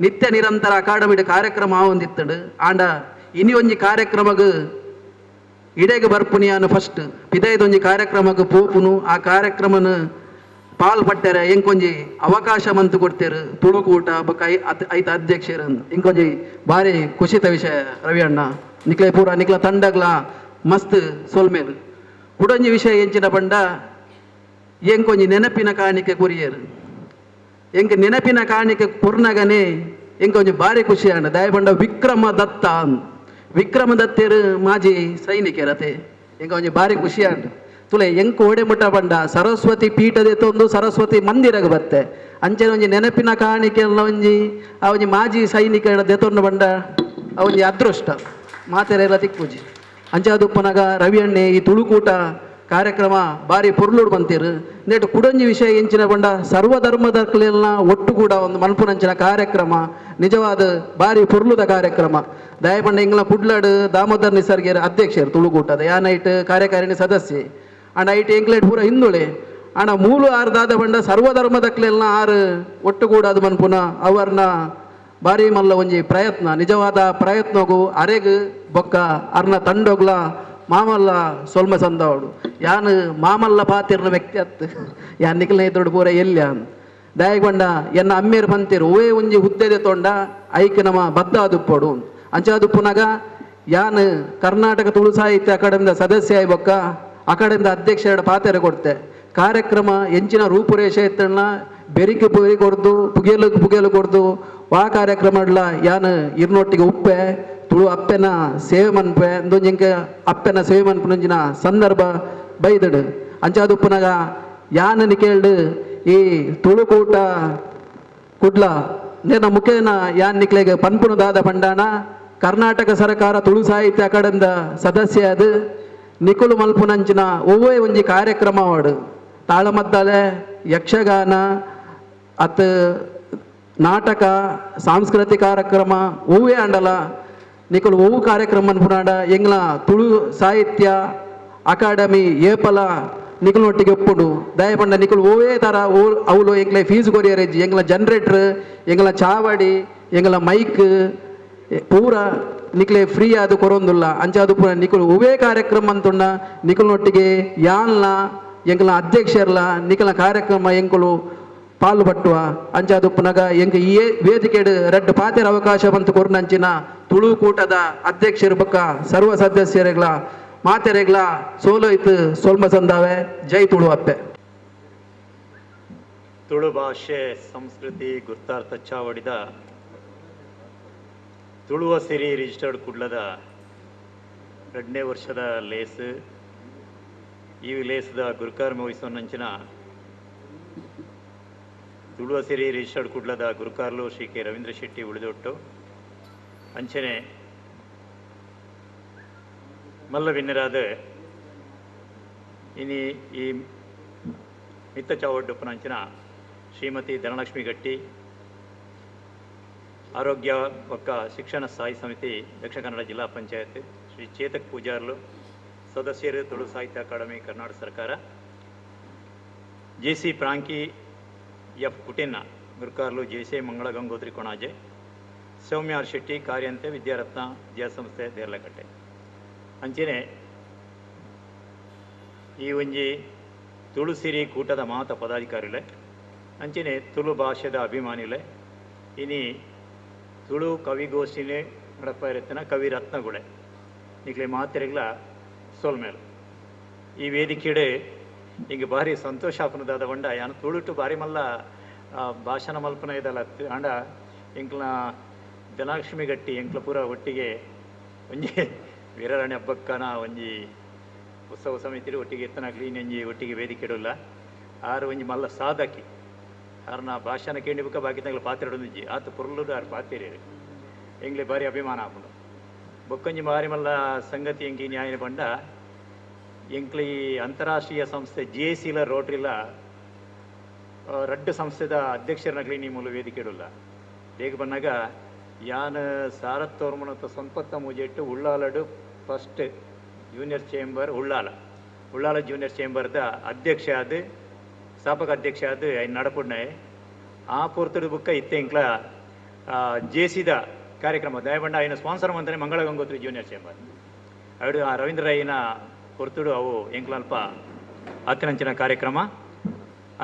ನಿತ್ಯ ನಿರಂತರ ಅಕಾಡೆಮಿಡ್ ಕಾರ್ಯಕ್ರಮ ಆವೊಂದಿತ್ತುಂಡು. ಆಂಡ ಇನಿ ಒಂಜಿ ಕಾರ್ಯಕ್ರಮಗ್ ಇಡೆಗ್ ಬರ್ಪುನಿ ಯಾನ್ ಫಸ್ಟ್ ಪಿದೈದೊಂಜಿ ಕಾರ್ಯಕ್ರಮಗ್ ಪೋಪುನು. ಆ ಕಾರ್ಯಕ್ರಮನ ಪಾಲ್ ಪಟ್ಟೆರೆ ಎಂಕೊಂಜಿ ಅವಕಾಶ ಮಂತು ಕೊಡ್ತೇರು ತುಳುಕೂಟ ಬೊಕ್ಕ ಐತ ಅಧ್ಯಕ್ಷರು. ಇಂಕೊಂಜಿ ಭಾರಿ ಖುಷಿತ ವಿಷಯ ರವಿ ಅಣ್ಣ, ನಿಕ್ಲೆ ಪೂರ ನಿಕ್ಲ ತಂಡಗ್ಲ ಮಸ್ತ್ ಸೊಲ್ಮೇರು. ಕುಡೊಂಜಿ ವಿಷಯ ಎಂಚಿನ ಪಂಡ ಎಂಕೊಂಜಿ ನೆನಪಿನ ಕಾಣಿಕೆ ಕೊರಿಯರು. ಎಂಕ್ ನೆನಪಿನ ಕಾಣಿಕೆ ಕೊರ್ನಗನೆ ಎಂಕೊಂಜಿ ಭಾರಿ ಖುಷಿ ಆಂಡ. ದಾಯ ಪಂಡ ವಿಕ್ರಮ ದತ್ತ, ವಿಕ್ರಮ ದತ್ತೆರು ಮಾಜಿ ಸೈನಿಕರತೆ, ಎಂಕೊಂಜಿ ಭಾರಿ ಖುಷಿ ಆಂಡ. ತುಲೆ ಎಂಕ್ ಓಡೆ ಮುಟ್ಟ ಪಂಡ ಸರಸ್ವತಿ ಪೀಠದ ತೊಂದು ಸರಸ್ವತಿ ಮಂದಿರಗ ಬತ್ತೆ ಅಂಚನೆ ಒಂಜಿ ನೆನಪಿನ ಕಾಣಿಕೆ ಒಂಜಿ ಆ ಒಂಜಿ ಮಾಜಿ ಸೈನಿಕರ ದೆತೊಂದು ಪಂಡ ಆ ಒಂಜಿ ಅದೃಷ್ಟ ಮಾತೆರೆಲ್ಲ ತಿಕ್ಕುಜಿ. ಅಂಚಾದುಪ್ಪನಗ ರವಿ ಅಣ್ಣೆ ಈ ತುಳುಕೂಟ ಕಾರ್ಯಕ್ರಮ ಭಾರಿ ಪೊರ್ಲುಡು ಬಂತೀರು. ನೆಟ್ ಕುಡೊಂಜಿ ವಿಷಯ ಎಂಚಿನ ಪಂಡ ಸರ್ವಧರ್ಮದಕ್ಲೆಲ್ಲ ಒಟ್ಟು ಕೂಡ ಒಂದು ಮನ್ಪುನಂಚಿನ ಕಾರ್ಯಕ್ರಮ ನಿಜವಾದ ಭಾರಿ ಪೊರ್ಲುದ ಕಾರ್ಯಕ್ರಮ. ದಯಪಂಡ ಇಂಗ್ಲ ಕುಡ್ಲಡ್ ದಾಮೋದರ್ ನಿಸರ್ಗೇರ್ ಅಧ್ಯಕ್ಷರು ತುಳುಕೂಟದ, ಯಾನ್ ಐಟ್ ಕಾರ್ಯಕಾರಿಣಿ ಸದಸ್ಯೆ. ಅಂಡ ಐಟ್ ಎಂಕ್ಲೇಟ್ ಪೂರ ಹಿಂದುಳೆ ಅಂಡ ಮೂಲು ಆರು ದಾದ ಪಂಡ ಸರ್ವಧರ್ಮದಕ್ಲೆಲ್ಲ ಆರು ಒಟ್ಟು ಕೂಡ ಅದು ಮನ್ಪುನ ಅವರ್ನ ಭಾರಿ ಮಲ್ಲ ಒಂಜಿ ಪ್ರಯತ್ನ. ನಿಜವಾದ ಪ್ರಯತ್ನಗು ಅರೆಗ್ ಬೊಕ್ಕ ಅರ್ನ ತಂಡೋಗ್ಲ ಮಾಮಲ್ಲ ಸೊಲ್ಮ ಸಂದವಡು. ಯಾನ್ ಮಾಮಲ್ಲ ಪಾತಿರ್ನ ವ್ಯಕ್ತಿ ಅತ್ತು ಯಾನ್ ನಿಖಲ್ನ ಎದುರುಡು ಪೂರ ಎಲ್ಯಾನ್ ದಯಗೊಂಡ ಎನ್ನ ಅಮ್ಮೇರು ಪಂತಿರು ಓವೇ ಒಂಜಿ ಹುದ್ದೆದೆ ತೊಂಡ ಐಕ್ ನಮ ಬದ್ಧ ಆದುಪ್ಪೊಡು. ಅಂಚಾದುಪ್ಪುನಗ ಯಾನ್ ಕರ್ನಾಟಕ ತುಳು ಸಾಹಿತ್ಯ ಅಕಾಡೆಮಿದ ಸದಸ್ಯ ಆಯ್ ಬೊಕ್ಕ ಅಕಾಡೆಮಿದ ಅಧ್ಯಕ್ಷರ ಪಾತೆರ ಕೊಡ್ತೆ. ಕಾರ್ಯಕ್ರಮ ಎಂಚಿನ ರೂಪುರೇಷೆ ಇತ್ತಣ್ಣ ಬೆರಿಕೆ ಪುರಿ ಕೊಡ್ದು ಪುಗೆಲು ಪುಗೆಲು ಕೊಡ್ದು ವಾ ಕಾರ್ಯಕ್ರಮ ಯಾನ್ ಇರ್ನೊಟ್ಟಿಗೆ ಉಪ್ಪೆ ತುಳು ಅಪ್ಪೆನ ಸೇವೆ ಮನ್ಪೆ ಇಂದೊಂಜಿ ಅಪ್ಪೆನ ಸೇವೆ ಮನ್ಪುನಂಚಿನ ಸಂದರ್ಭ ಬೈದಡು. ಅಂಚಾದುಪ್ಪುನಗ ಯಾನ್ ನಿಕೇಳ್ಡು ಈ ತುಳುಕೂಟ ಕುಡ್ಲ ನೇನ ಮುಖೇನ ಯಾನ್ ನಿಕ್ಲೆಗ್ ಪನ್ಪುನದಾದ ಪಂಡಾಣ ಕರ್ನಾಟಕ ಸರ್ಕಾರ ತುಳು ಸಾಹಿತ್ಯ ಅಕಾಡೆಮಿದ ಸದಸ್ಯ ಅದು ನಿಕುಲು ಮಲ್ಪುನಂಚಿನ ಒವ್ವೇ ಒಂಜಿ ಕಾರ್ಯಕ್ರಮ ವಾಡು ತಾಳಮದ್ದಲೆ ಯಕ್ಷಗಾನ ಅತ್ ನಾಟಕ ಸಾಂಸ್ಕೃತಿಕ ಕಾರ್ಯಕ್ರಮ ಒವ್ವೇ ಅಂಡಲ ನಿಕುಲು ಒವ್ವು ಕಾರ್ಯಕ್ರಮ ಅನ್ಪುನಾಂಡ ಎಂಗ್ಲ ತುಳು ಸಾಹಿತ್ಯ ಅಕಾಡೆಮಿ ಏಪಲ ನಿಕುಲೊಟ್ಟಿಗೆ ಒಪ್ಪುಂಡು. ದಯಪಂಡ ನಿಕುಲು ಓವೇ ತರ ಅವುಲು ಎಂಗ್ಲ ಫೀಸ್ ಕೊರಿಯರೆಜ್ಜಿ ಎಂಗ್ಲ ಜನರೇಟ್ರ್ ಎಂಗ್ಲ ಚಾವಡಿ ಎಂಗ್ಲ ಮೈಕ್ ಪೂರ ನಿಕ್ಲೆ ಫ್ರೀ ಆದ್ ಕೊರೊಂದುಲ್ಲ. ಅಂಚಾದ್ ಪೂರ ನಿಕುಲು ಒವ್ವೇ ಕಾರ್ಯಕ್ರಮ ಅಂತುಂಡ ನಿಕುಲ್ನೊಟ್ಟಿಗೆ ಯಾನ್ಲ ಎಂಕಲ್ನ ಅಧ್ಯಕ್ಷರ್ಲ ನಿಕಲ್ನ ಕಾರ್ಯಕ್ರಮ ಎಂಕುಲು ಪಾಲು ಪಟ್ಟುವ. ಅಂಚಾದ್ ಉಪ್ಪುನಗ ಎಂಕ್ ಈ ವೇದಿಕೆಡ್ ರಡ್ಡ್ ಪಾತೆರ ಅವಕಾಶ ಬಂತು ಕೊರ್ನಂಚಿನ ತುಳುಕೂಟದ ಅಧ್ಯಕ್ಷರು ಬೊಕ್ಕ ಸರ್ವ ಸದಸ್ಯರುಗಳ ಮಾತೆರೆಗ್ಲ ಸೋಲೋಯ್ತು ಸೋಲ್ಮ ಸಂದಾವೆ. ಜೈ ತುಳು ಅಪ್ಪೆ. ತುಳು ಭಾಷೆ ಸಂಸ್ಕೃತಿ ಗುರ್ತಾರ್ಥ ಚಾವಡಿದ ತುಳುವ ಸಿರಿ ರಿಜಿಸ್ಟರ್ಡ್ ಕುಡ್ಲದ ಎರಡನೇ ವರ್ಷದ ಲೇಸ್. ಈ ಲೇಸ್ದ ಗುರುಕರ್ಮ ವಹಿಸೋನಂಚಿನ ತುಳುವ ಸಿರಿ ರಿಜಿಸ್ಟರ್ಡ್ ಕುಡ್ಲದ ಗುರುಕಾರ್ಲು ಶ್ರೀ ಕೆ ರವೀಂದ್ರ ಶೆಟ್ಟಿ ಉಳಿದೊಟ್ಟು ಅಂಚನೆ ಮಲ್ಲ ಬಿನ್ನರಾದ ಇನಿ ಈ ಮಿತ್ತ ಚಾವಡ್ಡುಪ್ಪನಂಚಿನ ಶ್ರೀಮತಿ ಧನಲಕ್ಷ್ಮಿ ಗಟ್ಟಿ, ಆರೋಗ್ಯ ಬೊಕ್ಕ ಶಿಕ್ಷಣ ಸ್ಥಾಯಿ ಸಮಿತಿ ದಕ್ಷಿಣ ಕನ್ನಡ ಜಿಲ್ಲಾ ಪಂಚಾಯತ್, ಶ್ರೀ ಚೇತಕ್ ಪೂಜಾರ್ಲು ಸದಸ್ಯರು ತುಳು ಸಾಹಿತ್ಯ ಅಕಾಡೆಮಿ ಕರ್ನಾಟಕ ಸರ್ಕಾರ, J C Franky F Coutinho ಗುರುಕಾರ್ಲು J C Mangala Gangothri Konaje, Soumya R Shetty ಕಾರ್ಯಂತೆ ವಿದ್ಯಾರತ್ನ ವಿದ್ಯಾಸಂಸ್ಥೆ ದೇರ್ಲಕಟ್ಟೆ. ಅಂಚನೆ ಈ ಒಂಜಿ ತುಳುಸಿರಿ ಕೂಟದ ಮಾತ ಪದಾಧಿಕಾರಿಲೆ, ಅಂಚನೆ ತುಳು ಭಾಷೆದ ಅಭಿಮಾನಿಲೆ, ಇನಿ ತುಳು ಕವಿಗೋಷ್ಠಿನೇ ನಡಪ ಇರತ್ತಿನ ಕವಿ ರತ್ನಗುಳೆ ನಿಕ್ಲೆ ಮಾತೆರೆಗ್ಲ ಸೋಲ್ಮೇಲೆ ಈ ವೇದಿಕೆಡೆ ಹಿಂಗೆ ಭಾರಿ ಸಂತೋಷ ಆಪುನದಾದ వంಡ ಯಾನ್ ತುಳುಟು ಭಾರಿ ಮಲ್ಲ ಭಾಷಣ ಮಲ್ಪನ ಇದಲ್ಲ ಆಂಡ ಎಂಕ್ಲ ಧನಲಕ್ಷ್ಮಿ ಗಟ್ಟಿ ಎಂಕ್ಲ ಪೂರ ಒಟ್ಟಿಗೆ ಒಂಜಿ Veerarani ಹಬ್ಬಕ್ಕನ ಒಂಜಿ ಉತ್ಸವ ಸಮಿತಿ ಒಟ್ಟಿಗೆ ಎತ್ತನಾಗ್ಲಿ ಇನ್ನೊಂಜಿ ಒಟ್ಟಿಗೆ ವೇದಿಕೆ ಇಡಲ್ಲ. ಆರು ಒಂಜಿ ಮಲ್ಲ ಸಾಧಕಿ. ಆರ್ನ ಭಾಷಣ ಕೇಂಡಿ ಬುಕ್ಕ ಬಾಕಿ ತಂಗ್ಲ ಪಾತ್ರೆ ಆತ ಪೊರ್ಲುಡು ಆರು ಪಾತ್ರೆ ಎಂಗ್ಲೆ ಭಾರಿ ಅಭಿಮಾನ ಆಪುಂಡು. ಬೊಕ್ಕೊಂಜಿ ಬಾರಿ ಮಲ್ಲ ಸಂಗತಿ ಎಂಕಿ ನ್ಯಾಯ ಪಂಡ ಎಂಕ್ಲೆ ಈ ಅಂತಾರಾಷ್ಟ್ರೀಯ ಸಂಸ್ಥೆ ಜೆ ಸಿಲ ರೋಟ್ರಿಲ ರಡ್ಡು ಸಂಸ್ಥೆದ ಅಧ್ಯಕ್ಷರನಗ್ಲಿ ನೀ ಮೂಲ ವೇದಿಕೆ ಇಡಲ್ಲ. ಬೇಗ ಬಂದಾಗ ಯಾನ್ ಸಾರತ್ತೋರ್ಮನತ್ತ ಸಂಪತ್ತ ಮೂಜೆಟ್ಟು ಉಳ್ಳಾಲಡು first junior chamber Ullal Ullal junior ಚೇಂಬರ್ದ ಅಧ್ಯಕ್ಷ ಆದ ಸ್ಥಾಪಕ ಅಧ್ಯಕ್ಷ ಆದ ಐನ್ ನಡಪುಡ್ನಾಯೆ. ಆ ಪೊರ್ತುಡು ಬುಕ್ಕ ಇತ್ತೆ ಎಂಕ್ಲ ಜೆ ಸಿದ ಕಾರ್ಯಕ್ರಮ ದಯಬಂಡ ಐನ ಸ್ಪಾನ್ಸರ್ ಮಂತ್ರಿ ಮಂಗಳ ಗಂಗೋತ್ರಿ ಜೂನಿಯರ್ ಚೇಂಬರ್ ಅಡು ಆ ರವೀಂದ್ರ ರೈನ ಪೊರ್ತುಡು ಅವು ಎಂಕ್ಲ ಅಲ್ಪ ಅತ್ತಿನಂಚಿನ ಕಾರ್ಯಕ್ರಮ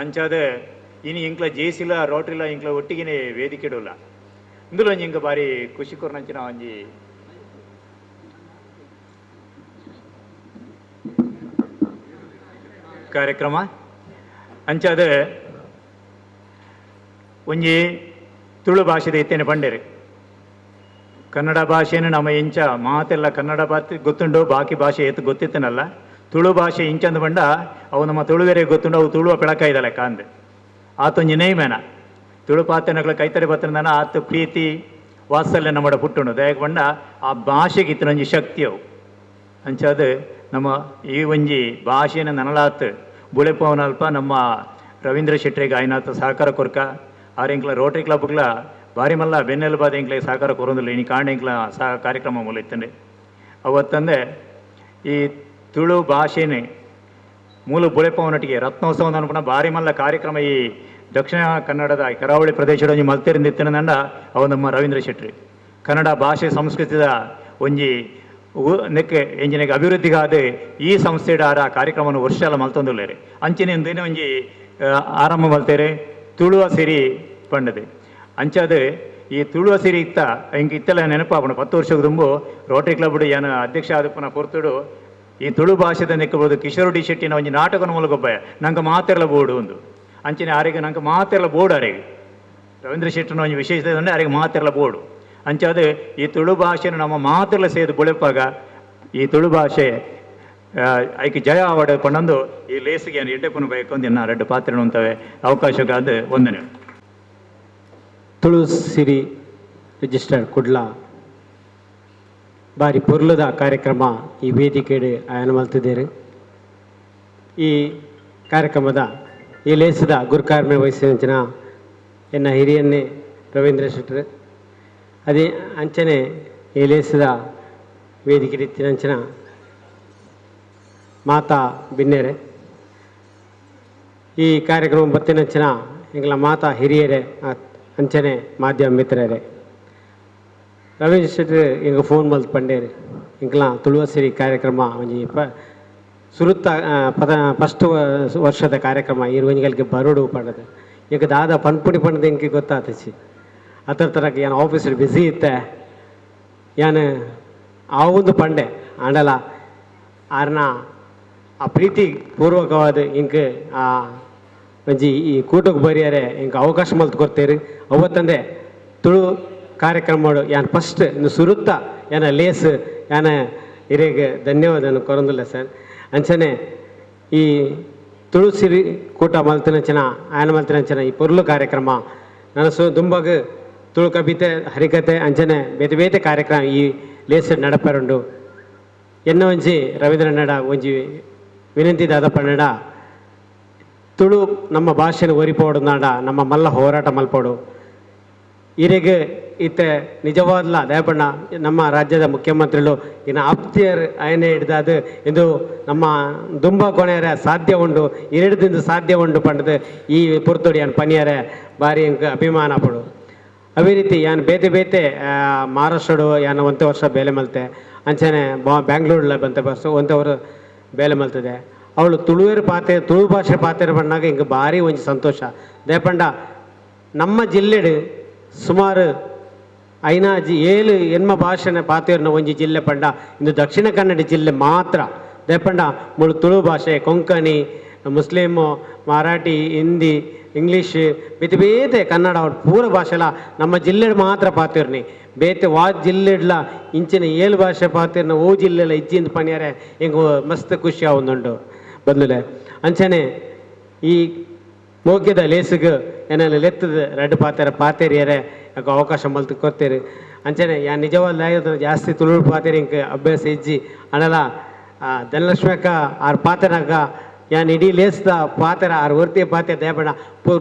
ಅಂಚಾದ ಇನಿ ಎಂಕ್ಲ ಜೇಸಿಲ ರೋಟ್ರಿಲ ಎಂಕ್ಲ ಒಟ್ಟಿಗೆನೆ ವೇದಿಕೆ ಇಡೋಲ್ಲ. ಇಂದುಲ ಒಂಜಿ ಎಂಕ ಬಾರಿ ಖುಷಿ ಕೊರ್ನಂಚಿನ ಒಂಜಿ ಕಾರ್ಯಕ್ರಮ ಅಂಚಾದ ಒಂಜಿ ತುಳು ಭಾಷೆದ ಇತ್ತೇನೆ ಪಂಡೇರು. ಕನ್ನಡ ಭಾಷೆಯನ್ನು ನಮ್ಮ ಇಂಚ ಮಾತೆಲ್ಲ ಕನ್ನಡ ಭಾಷೆ ಗೊತ್ತುಂಡು, ಬಾಕಿ ಭಾಷೆ ಏತು ಗೊತ್ತಿತ್ತನಲ್ಲ. ತುಳು ಭಾಷೆ ಇಂಚಂದು ಬಂಡ ಅವು ನಮ್ಮ ತುಳುವೆರೆ ಗೊತ್ತುಂಡು, ಅವು ತುಳುವ ಬೆಳಕ ಇದಲ್ಲ ಕಾಂದೆ ಆತೊಂಜಿ ನೈಮೇನ ತುಳು ಪಾತೆನಗಳ ಕೈತರಿ ಬತ್ತನ ಆತ ಪ್ರೀತಿ ವಾತ್ಸಲ್ಯ ನಮ್ಮಡ ಪುಟ್ಟುಂಡು. ದಯಕ ಬಂಡ ಆ ಭಾಷೆಗೆ ಇತ್ತನೊಂಜಿ ಶಕ್ತಿ ಅವು. ಅಂಚಾದ ನಮ್ಮ ಈ ಒಂಜಿ ಭಾಷೆನ ನನಲಾತ್ ಬುಳೆಪವನಲ್ಪ ನಮ್ಮ ರವೀಂದ್ರ ಶೆಟ್ಟರಿಗೆ ಆಯ್ನಾಥ ಸಹಕಾರ ಕೊರ್ಕ ಆರೆಂಕ್ಲ ರೋಟರಿ ಕ್ಲಬ್ಗಳ ಬಾರಿ ಮಲ್ಲ ಬೆನ್ನೆಲುಬಾದ ಎಂಕ್ಲೆ ಸಹಕಾರ ಕೊರೊಂದಿಲ್ಲ. ಇನಿ ಕಾಂಡ ಎಂಕ್ಲ ಸಹ ಕಾರ್ಯಕ್ರಮ ಮೂಲ ಇತ್ತಂಡೆ ಅವತ್ತಂದೆ ಈ ತುಳು ಭಾಷೆನೆ ಮೂಲ ಬುಳೆಪವನೊಟ್ಟಿಗೆ ರತ್ನೋತ್ಸವ ಅನ್ಪುನ ಬಾರಿ ಮಲ್ಲ ಕಾರ್ಯಕ್ರಮ ಈ ದಕ್ಷಿಣ ಕನ್ನಡದ ಕರಾವಳಿ ಪ್ರದೇಶದ ಒಂಜಿ ಮಲ್ತೆರಿಂದ ಅವು ನಮ್ಮ ರವೀಂದ್ರ ಶೆಟ್ಟಿ ಕನ್ನಡ ಭಾಷೆ ಸಂಸ್ಕೃತಿದ ಒಂಜಿ ನೆಕ್ಕೆ ಎಂಜಿನಿಗೆ ಅಭಿವೃದ್ಧಿಗಾದ ಈ ಸಂಸ್ಥೆಡ ಆರ ಕಾರ್ಯಕ್ರಮವನ್ನು ವರ್ಷ ಎಲ್ಲ ಮಲ್ತೊಂದುಲ್ಲೇರಿ. ಅಂಚಿನ ಒಂಜಿ ಆರಂಭ ಮಲ್ತೇರೆ ತುಳುವ ಸಿರಿ ಪಂಡದೆ. ಅಂಚಾದ ಈ ತುಳುವ ಸಿರಿ ಇತ್ತ ಇಂಕ ಇತ್ತೆಲ್ಲ ನೆನಪಾಪಣ 10 ವರ್ಷದ ದುಂಬು ರೋಟರಿ ಕ್ಲಬ್ ಏನ ಅಧ್ಯಕ್ಷ ಆದಪ್ಪನ ಪೊರ್ತುಡು ಈ ತುಳು ಭಾಷೆದ ನೆಕ್ಕಬೋದು ಕಿಶೋರ್ ಡಿ ಶೆಟ್ಟಿನ ಒಂಜಿ ನಾಟಕನ ಮೂಲಕ ಒಬ್ಬ ನಂಗೆ ಮಾತೆಲ್ಲ ಬೋರ್ಡು ಒಂದು ಅಂಚಿನ ಆರಿಗೆ ನಂಗೆ ಮಾತೆಲ್ಲ ಬೋರ್ಡ್ ಆರಿಗೆ ರವೀಂದ್ರ ಶೆಟ್ಟಿನ ಒಂಜಿ ವಿಶೇಷತೆ ಅಂದ್ರೆ ಆರಿಗೆ ಮಾತೆಲ್ಲ ಬೋರ್ಡು. ಅಂಚಾದ ಈ ತುಳು ಭಾಷೆನ ನಮ್ಮ ಮಾತೆಲ್ಲ ಸೇದು ಬುಳೆಪಾಗ ಈ ತುಳು ಭಾಷೆ ಐಕೆ ಜಯ ಆವಡ ಪಂಡಂದು ಈ ಲೇಸಿಗೆ ಎಡ್ಡೆಪ್ಪನ ಬಯಕೊಂದು ಇನ್ನ ರೆಡ್ಡು ಪಾತ್ರೆ ಅಂತವೆ ಅವಕಾಶಕ್ಕಾದ ವಂದನೆ. ತುಳು ಸಿರಿ ರಿಜಿಸ್ಟರ್ ಕುಡ್ಲ ಬಾರಿ ಪೊರ್ಲದ ಕಾರ್ಯಕ್ರಮ ಈ ವೇದಿಕೆಡೆ ಆಯನ ಮಲ್ತಿದ್ದೇನೆ. ಈ ಕಾರ್ಯಕ್ರಮದ ಈ ಲೇಸದ ಗುರುಕಾರ್ಮೆ ವಹಿಸಿನ ಎನ್ನ ಹಿರಿಯನ್ನೇ ರವೀಂದ್ರ ಶೆಟ್ಟರ್ ಅದೇ ಅಂಚನೆ ಈ ಲೇಸದ ವೇದಿಕೆ ಇತ್ತಿನಂಚಿನ ಮಾತಾ ಬಿನ್ನೆರೆ ಈ ಕಾರ್ಯಕ್ರಮ ಬತ್ತಿನಂಚಿನ ಎಂಗ್ಲ ಮಾತಾ ಹಿರಿಯರೇ ಅಂಚನೆ ಮಾಧ್ಯಮ ಮಿತ್ರರೇ. ರವೀಂದ್ರ ಶೆಟ್ಟರ್ ಎಂಗ ಫೋನ್ ಮಲ್ತ್ ಪಂಡೇರು ಎಂಕ್ಲ ತುಳುವ ಸಿರಿ ಕಾರ್ಯಕ್ರಮ ಒಂಜಿ ಸುರುತ್ತ ಪದ ಫಸ್ಟ್ ವರ್ಷದ ಕಾರ್ಯಕ್ರಮ ಈರ್ ಒಂಜಿಗಲ್ಗೆ ಬರೋಡು ಪಂಡದು ಈಗ ದಾದ ಪನ್ಪುಡಿ ಪಂಡದು ಎಂಕೆ ಗೊತ್ತಾತಚಿ ಅತರ ತರಕ್ಕೆ ಏನು ಆಫೀಸಲ್ಲಿ ಬ್ಯುಸಿ ಇತ್ತೆ ಯಾನ್ ಆ ಒಂದು ಪಂಡೆ ಆಂಡಲ ಆರ್ನ ಆ ಪ್ರೀತಿ ಪೂರ್ವಕವಾದ ಇಂಕ್ ಆ ಒಂಜಿ ಈ ಕೂಟಕ್ಕೆ ಬರಿಯರೆ ಇಂಕ್ ಅವಕಾಶ ಮಲ್ತ್ ಕೊರ್ತೇರು. ಅವತ್ತಂದೆ ತುಳು ಕಾರ್ಯಕ್ರಮ ಯಾನ್ ಫಸ್ಟ್ ಇನ್ನು ಸುರುತ್ತ ಯಾನ ಲೇಸ್ ಯಾನ ಇರೆಗ್ ಧನ್ಯವಾದ ಕೊರೊಂದುಲ್ಲ ಸರ್. ಅಂಚನೆ ಈ ತುಳು ಸಿರಿ ಕೂಟ ಮಲ್ತಿನಂಚಿನ ಆಯನ ಮಲ್ತಿನಂಚಿನ ಈ ಪೊರ್ಲು ಕಾರ್ಯಕ್ರಮ ನನ್ನ ಸು ದುಂಬಗ್ ತುಳು ಕವಿತೆ ಹರಿಕತೆ ಅಂಚನೆ ಬೇತೆ ಬೇತೆ ಕಾರ್ಯಕ್ರಮ ಈ ಲೇಸ್ ನಡಪರುಂಡು. ಎನ್ನ ಒಂಜಿ ರವೀಂದ್ರ ನಡ ಒಂಜಿ ವಿನಂತಿ ದಾದಪ್ಪ ನಡ ತುಳು ನಮ್ಮ ಭಾಷೆನ ಒರಿಪೋಡು ನಾಡ ನಮ್ಮ ಮಲ್ಲ ಹೋರಾಟ ಮಲ್ಪೋಡು. ಇರೆಗ್ ಇತ್ತೆ ನಿಜವಾದ್ಲ ದಯಪಣ್ಣ ನಮ್ಮ ರಾಜ್ಯದ ಮುಖ್ಯಮಂತ್ರಿಗಳು ಇನ್ನು ಆಪ್ತಿಯರ್ ಅಯನೆ ಹಿಡ್ದಾದ ಇಂದು ನಮ್ಮ ದುಂಬ ಕೊನೆಯರ ಸಾಧ್ಯ ಉಂಡು ಇರಡ್ದಿಂದ ಸಾಧ್ಯ ಉಂಡು ಪಂಡದು ಈ ಪುರ್ತುಡಿ ಅನ್ ಪನಿಯರೆ ಭಾರಿ ಎಂಕ್ ಅಭಿಮಾನ ಪಡು. ಅದೇ ರೀತಿ ಯಾನ್ ಬೇತೆ ಬೇತೆ ಮಹಾರಾಷ್ಟ್ರಡು ಯಾನ್ ಒಂತೆ ವರ್ಷ ಬೇಲೆ ಮಲ್ತೆ ಅಂಚನೆ ಬ್ಯಾಂಗ್ಳೂರ್ಲ ಬಂತೆ ವರ್ಷ ಒಂತೆ ವರ್ಷ ಬೇಲೆ ಮಲ್ತದೆ. ಅವಳು ತುಳುವೇರು ಪಾತೆ ತುಳು ಭಾಷೆ ಪಾತೆರ ಪಣ್ಣಾಗ ಇಂಕ್ ಭಾರಿ ಒಂಜಿ ಸಂತೋಷ. ದಯಪಂಡ ನಮ್ಮ ಜಿಲ್ಲೆಡು ಸುಮಾರು ಐನಾಜಿ ಏಳು ಎನ್ಮ ಭಾಷೆನ ಪಾತೆರ್ನ ಒಂಜಿ ಜಿಲ್ಲೆ ಪಂಡ ಇಂದು ದಕ್ಷಿಣ ಕನ್ನಡ ಜಿಲ್ಲೆ ಮಾತ್ರ. ದಯಪಂಡ ಮುಳು ತುಳು ಭಾಷೆ ಕೊಂಕಣಿ ಮುಸ್ಲಿಮು, ಮರಾಠಿ, ಹಿಂದಿ, ಇಂಗ್ಲೀಷ್, ಬೇತೆ ಬೇತೆ ಕನ್ನಡ ಪೂರ ಭಾಷೆಲ ನಮ್ಮ ಜಿಲ್ಲೆಡ್ ಮಾತ್ರ ಪಾತಿರ್ನಿ. ಬೇತೆ ವಾ ಜಿಲ್ಲೆಡ್ಲ ಇಂಚಿನ ಏಳು ಭಾಷೆ ಪಾತಿರ್ನ ಓ ಜಿಲ್ಲೆಲ ಇಜ್ಜಿಂದ ಪಣಿಯರೆ ಎಂಕ್ ಮಸ್ತ್ ಖುಷಿ ಆವೊಂದುಂಡು ಬಂದುಲೆ. ಅಂಚನೆ ಈ ಮೋಗ್ಯದ ಲೇಸುಗು ಎನ್ನನ್ ಲೆತ್ತದ ರಡ್ಡ್ ಪಾತೆರ ಪಾತೆರಿಯರೆ ಅವಕಾಶ ಮಲ್ತ್ ಕೊರ್ತೆರ್. ಅಂಚನೆ ಯಾನ್ ನಿಜವಾದ ಜಾಸ್ತಿ ತುಳು ಪಾತೆರ ಎಂಕ್ ಅಭ್ಯಾಸ ಇಜ್ಜಿ. ಅಂಡಲ ಧನಲಕ್ಷ್ಮಿ ಅಕ್ಕ ಆರ್ ಪಾತೆರಾಗ ಯಾನ್ ಇಡೀ ಲೇಸ್ದ ಪಾತೆರ ಆರ್ ಒರ್ತಿ ಪಾತೆರ ದಯಪಡ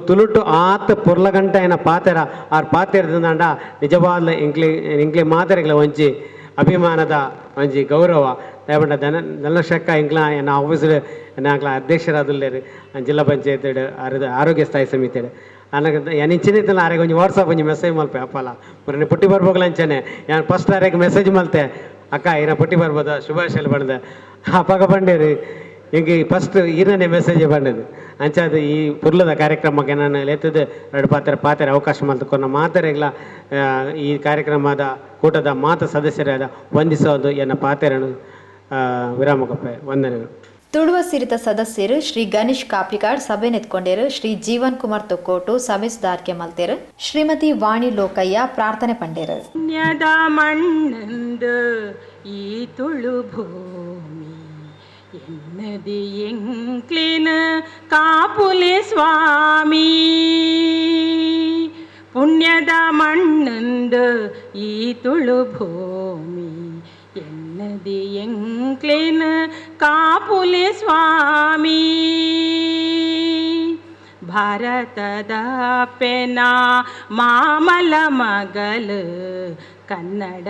ತುಳುಟು ಆತ್ ಪೊರ್ಲಗಂಟೆ ಆಯಿನ ಪಾತೆರ ಆರ್ ಪಾತೆರ್ದಂಡ ನಿಜವಾದ್ಲ ಎಂಕ್ಲೆ ಎಂಕ್ಲೆ ಮಾತೆರೆಗ್ಲ ಒಂಜಿ ಅಭಿಮಾನದ ಒಂಜಿ ಗೌರವ. ದಯಪಂಡ ಧನಲಕ್ಷ್ಮಿ ಅಕ್ಕ ಎಂಕ್ಲ ಎನ್ನ ಆಫೀಸ್ ಎನ್ನ ಅಧ್ಯಕ್ಷರಾದುಲ್ಲೆರ್ ಜಿಲ್ಲಾ ಪಂಚಾಯತ್ ಆರೋಗ್ಯ ಸ್ಥಾಯಿ ಸಮಿತಿಡ್. ಅನಗ ಯಾನ್ ಇಂಚಿನ ಇತ್ತಲ್ಲ ಆರೆಗ್ ಒಂಜಿ ವಾಟ್ಸಪ್ ಒಂಜಿ ಮೆಸೇಜ್ ಮಲ್ಪೆ ಅಪ್ಪಲ ಪುರನೆ ಪುಟ್ಟಿ ಬರ್ಬೋಗ್ಲ. ಅಂಚನೆ ಯಾನ್ ಫಸ್ಟ್ ಆರೆಗ್ ಮೆಸೇಜ್ ಮಲ್ತೆ, ಅಕ್ಕ ಇರ ಪುಟ್ಟಿ ಬರ್ಬೋದ ಶುಭಾಶಯ ಪಂಡ್ದ್. ಅಪಗ ಪಂಡೇರು, ಎಂಕ್ ಫಸ್ಟ್ ಈರನೇ ಮೆಸೇಜ್ ಪಂಡದು. ಅಂಚಾದ್ ಈ ಪುರ್ಲದ ಕಾರ್ಯಕ್ರಮಕ್ಕೆ ನಾನು ಲೆತ್ತದು ರಡ್ಡ್ ಪಾತೆರ ಪಾತೆರ ಅವಕಾಶ ಮಲ್ತ್ ಕೊರ್ನ ಮಾತೆರೆಗ್ಲ, ಈ ಕಾರ್ಯಕ್ರಮದ ಕೂಟದ ಮಾತ ಸದಸ್ಯರಾದ ವಂದಿಸೋದು ಎನ್ನ ಪಾತೆರನು ವಿರಾಮ ಕೊಪ್ಪೆ. ವಂದನೆಗಳು. ತುಳುವ ಸಿರಿತ ಸದಸ್ಯರು ಶ್ರೀ ಗಣೇಶ್ ಕಾಪಿಕಾಡ್ ಸಭೆ ನೆತ್ಕೊಂಡೇರು. ಶ್ರೀ ಜೀವನ್ ಕುಮಾರ್ ತೊಕ್ಕೋಟು ಸಭೆ ಸುಧಾರಿಕೆ ಮಲ್ತೇರು. ಶ್ರೀಮತಿ ವಾಣಿ ಲೋಕಯ್ಯ ಪ್ರಾರ್ಥನೆ ಪಂಡೇರು. ಪುಣ್ಯದ ಮಣ್ಣಂದು ಈ ತುಳು ಭೂಮಿ ಎನ್ನದಿ ಎಂಕ್ಲಿನ ಕಾಪುಲೆ ಸ್ವಾಮಿ. ಪುಣ್ಯದ ಮಣ್ಣಂದು ಈ ತುಳು ಭೂಮಿ ಎನ್ನದಿ ಎಂಕ್ಲಿನ ಕಾಪುಲೆ ಸ್ವಾಮಿ. ಭಾರತದ ಪೆನ ಮಾಮಲ ಮಗಲು ಕನ್ನಡ.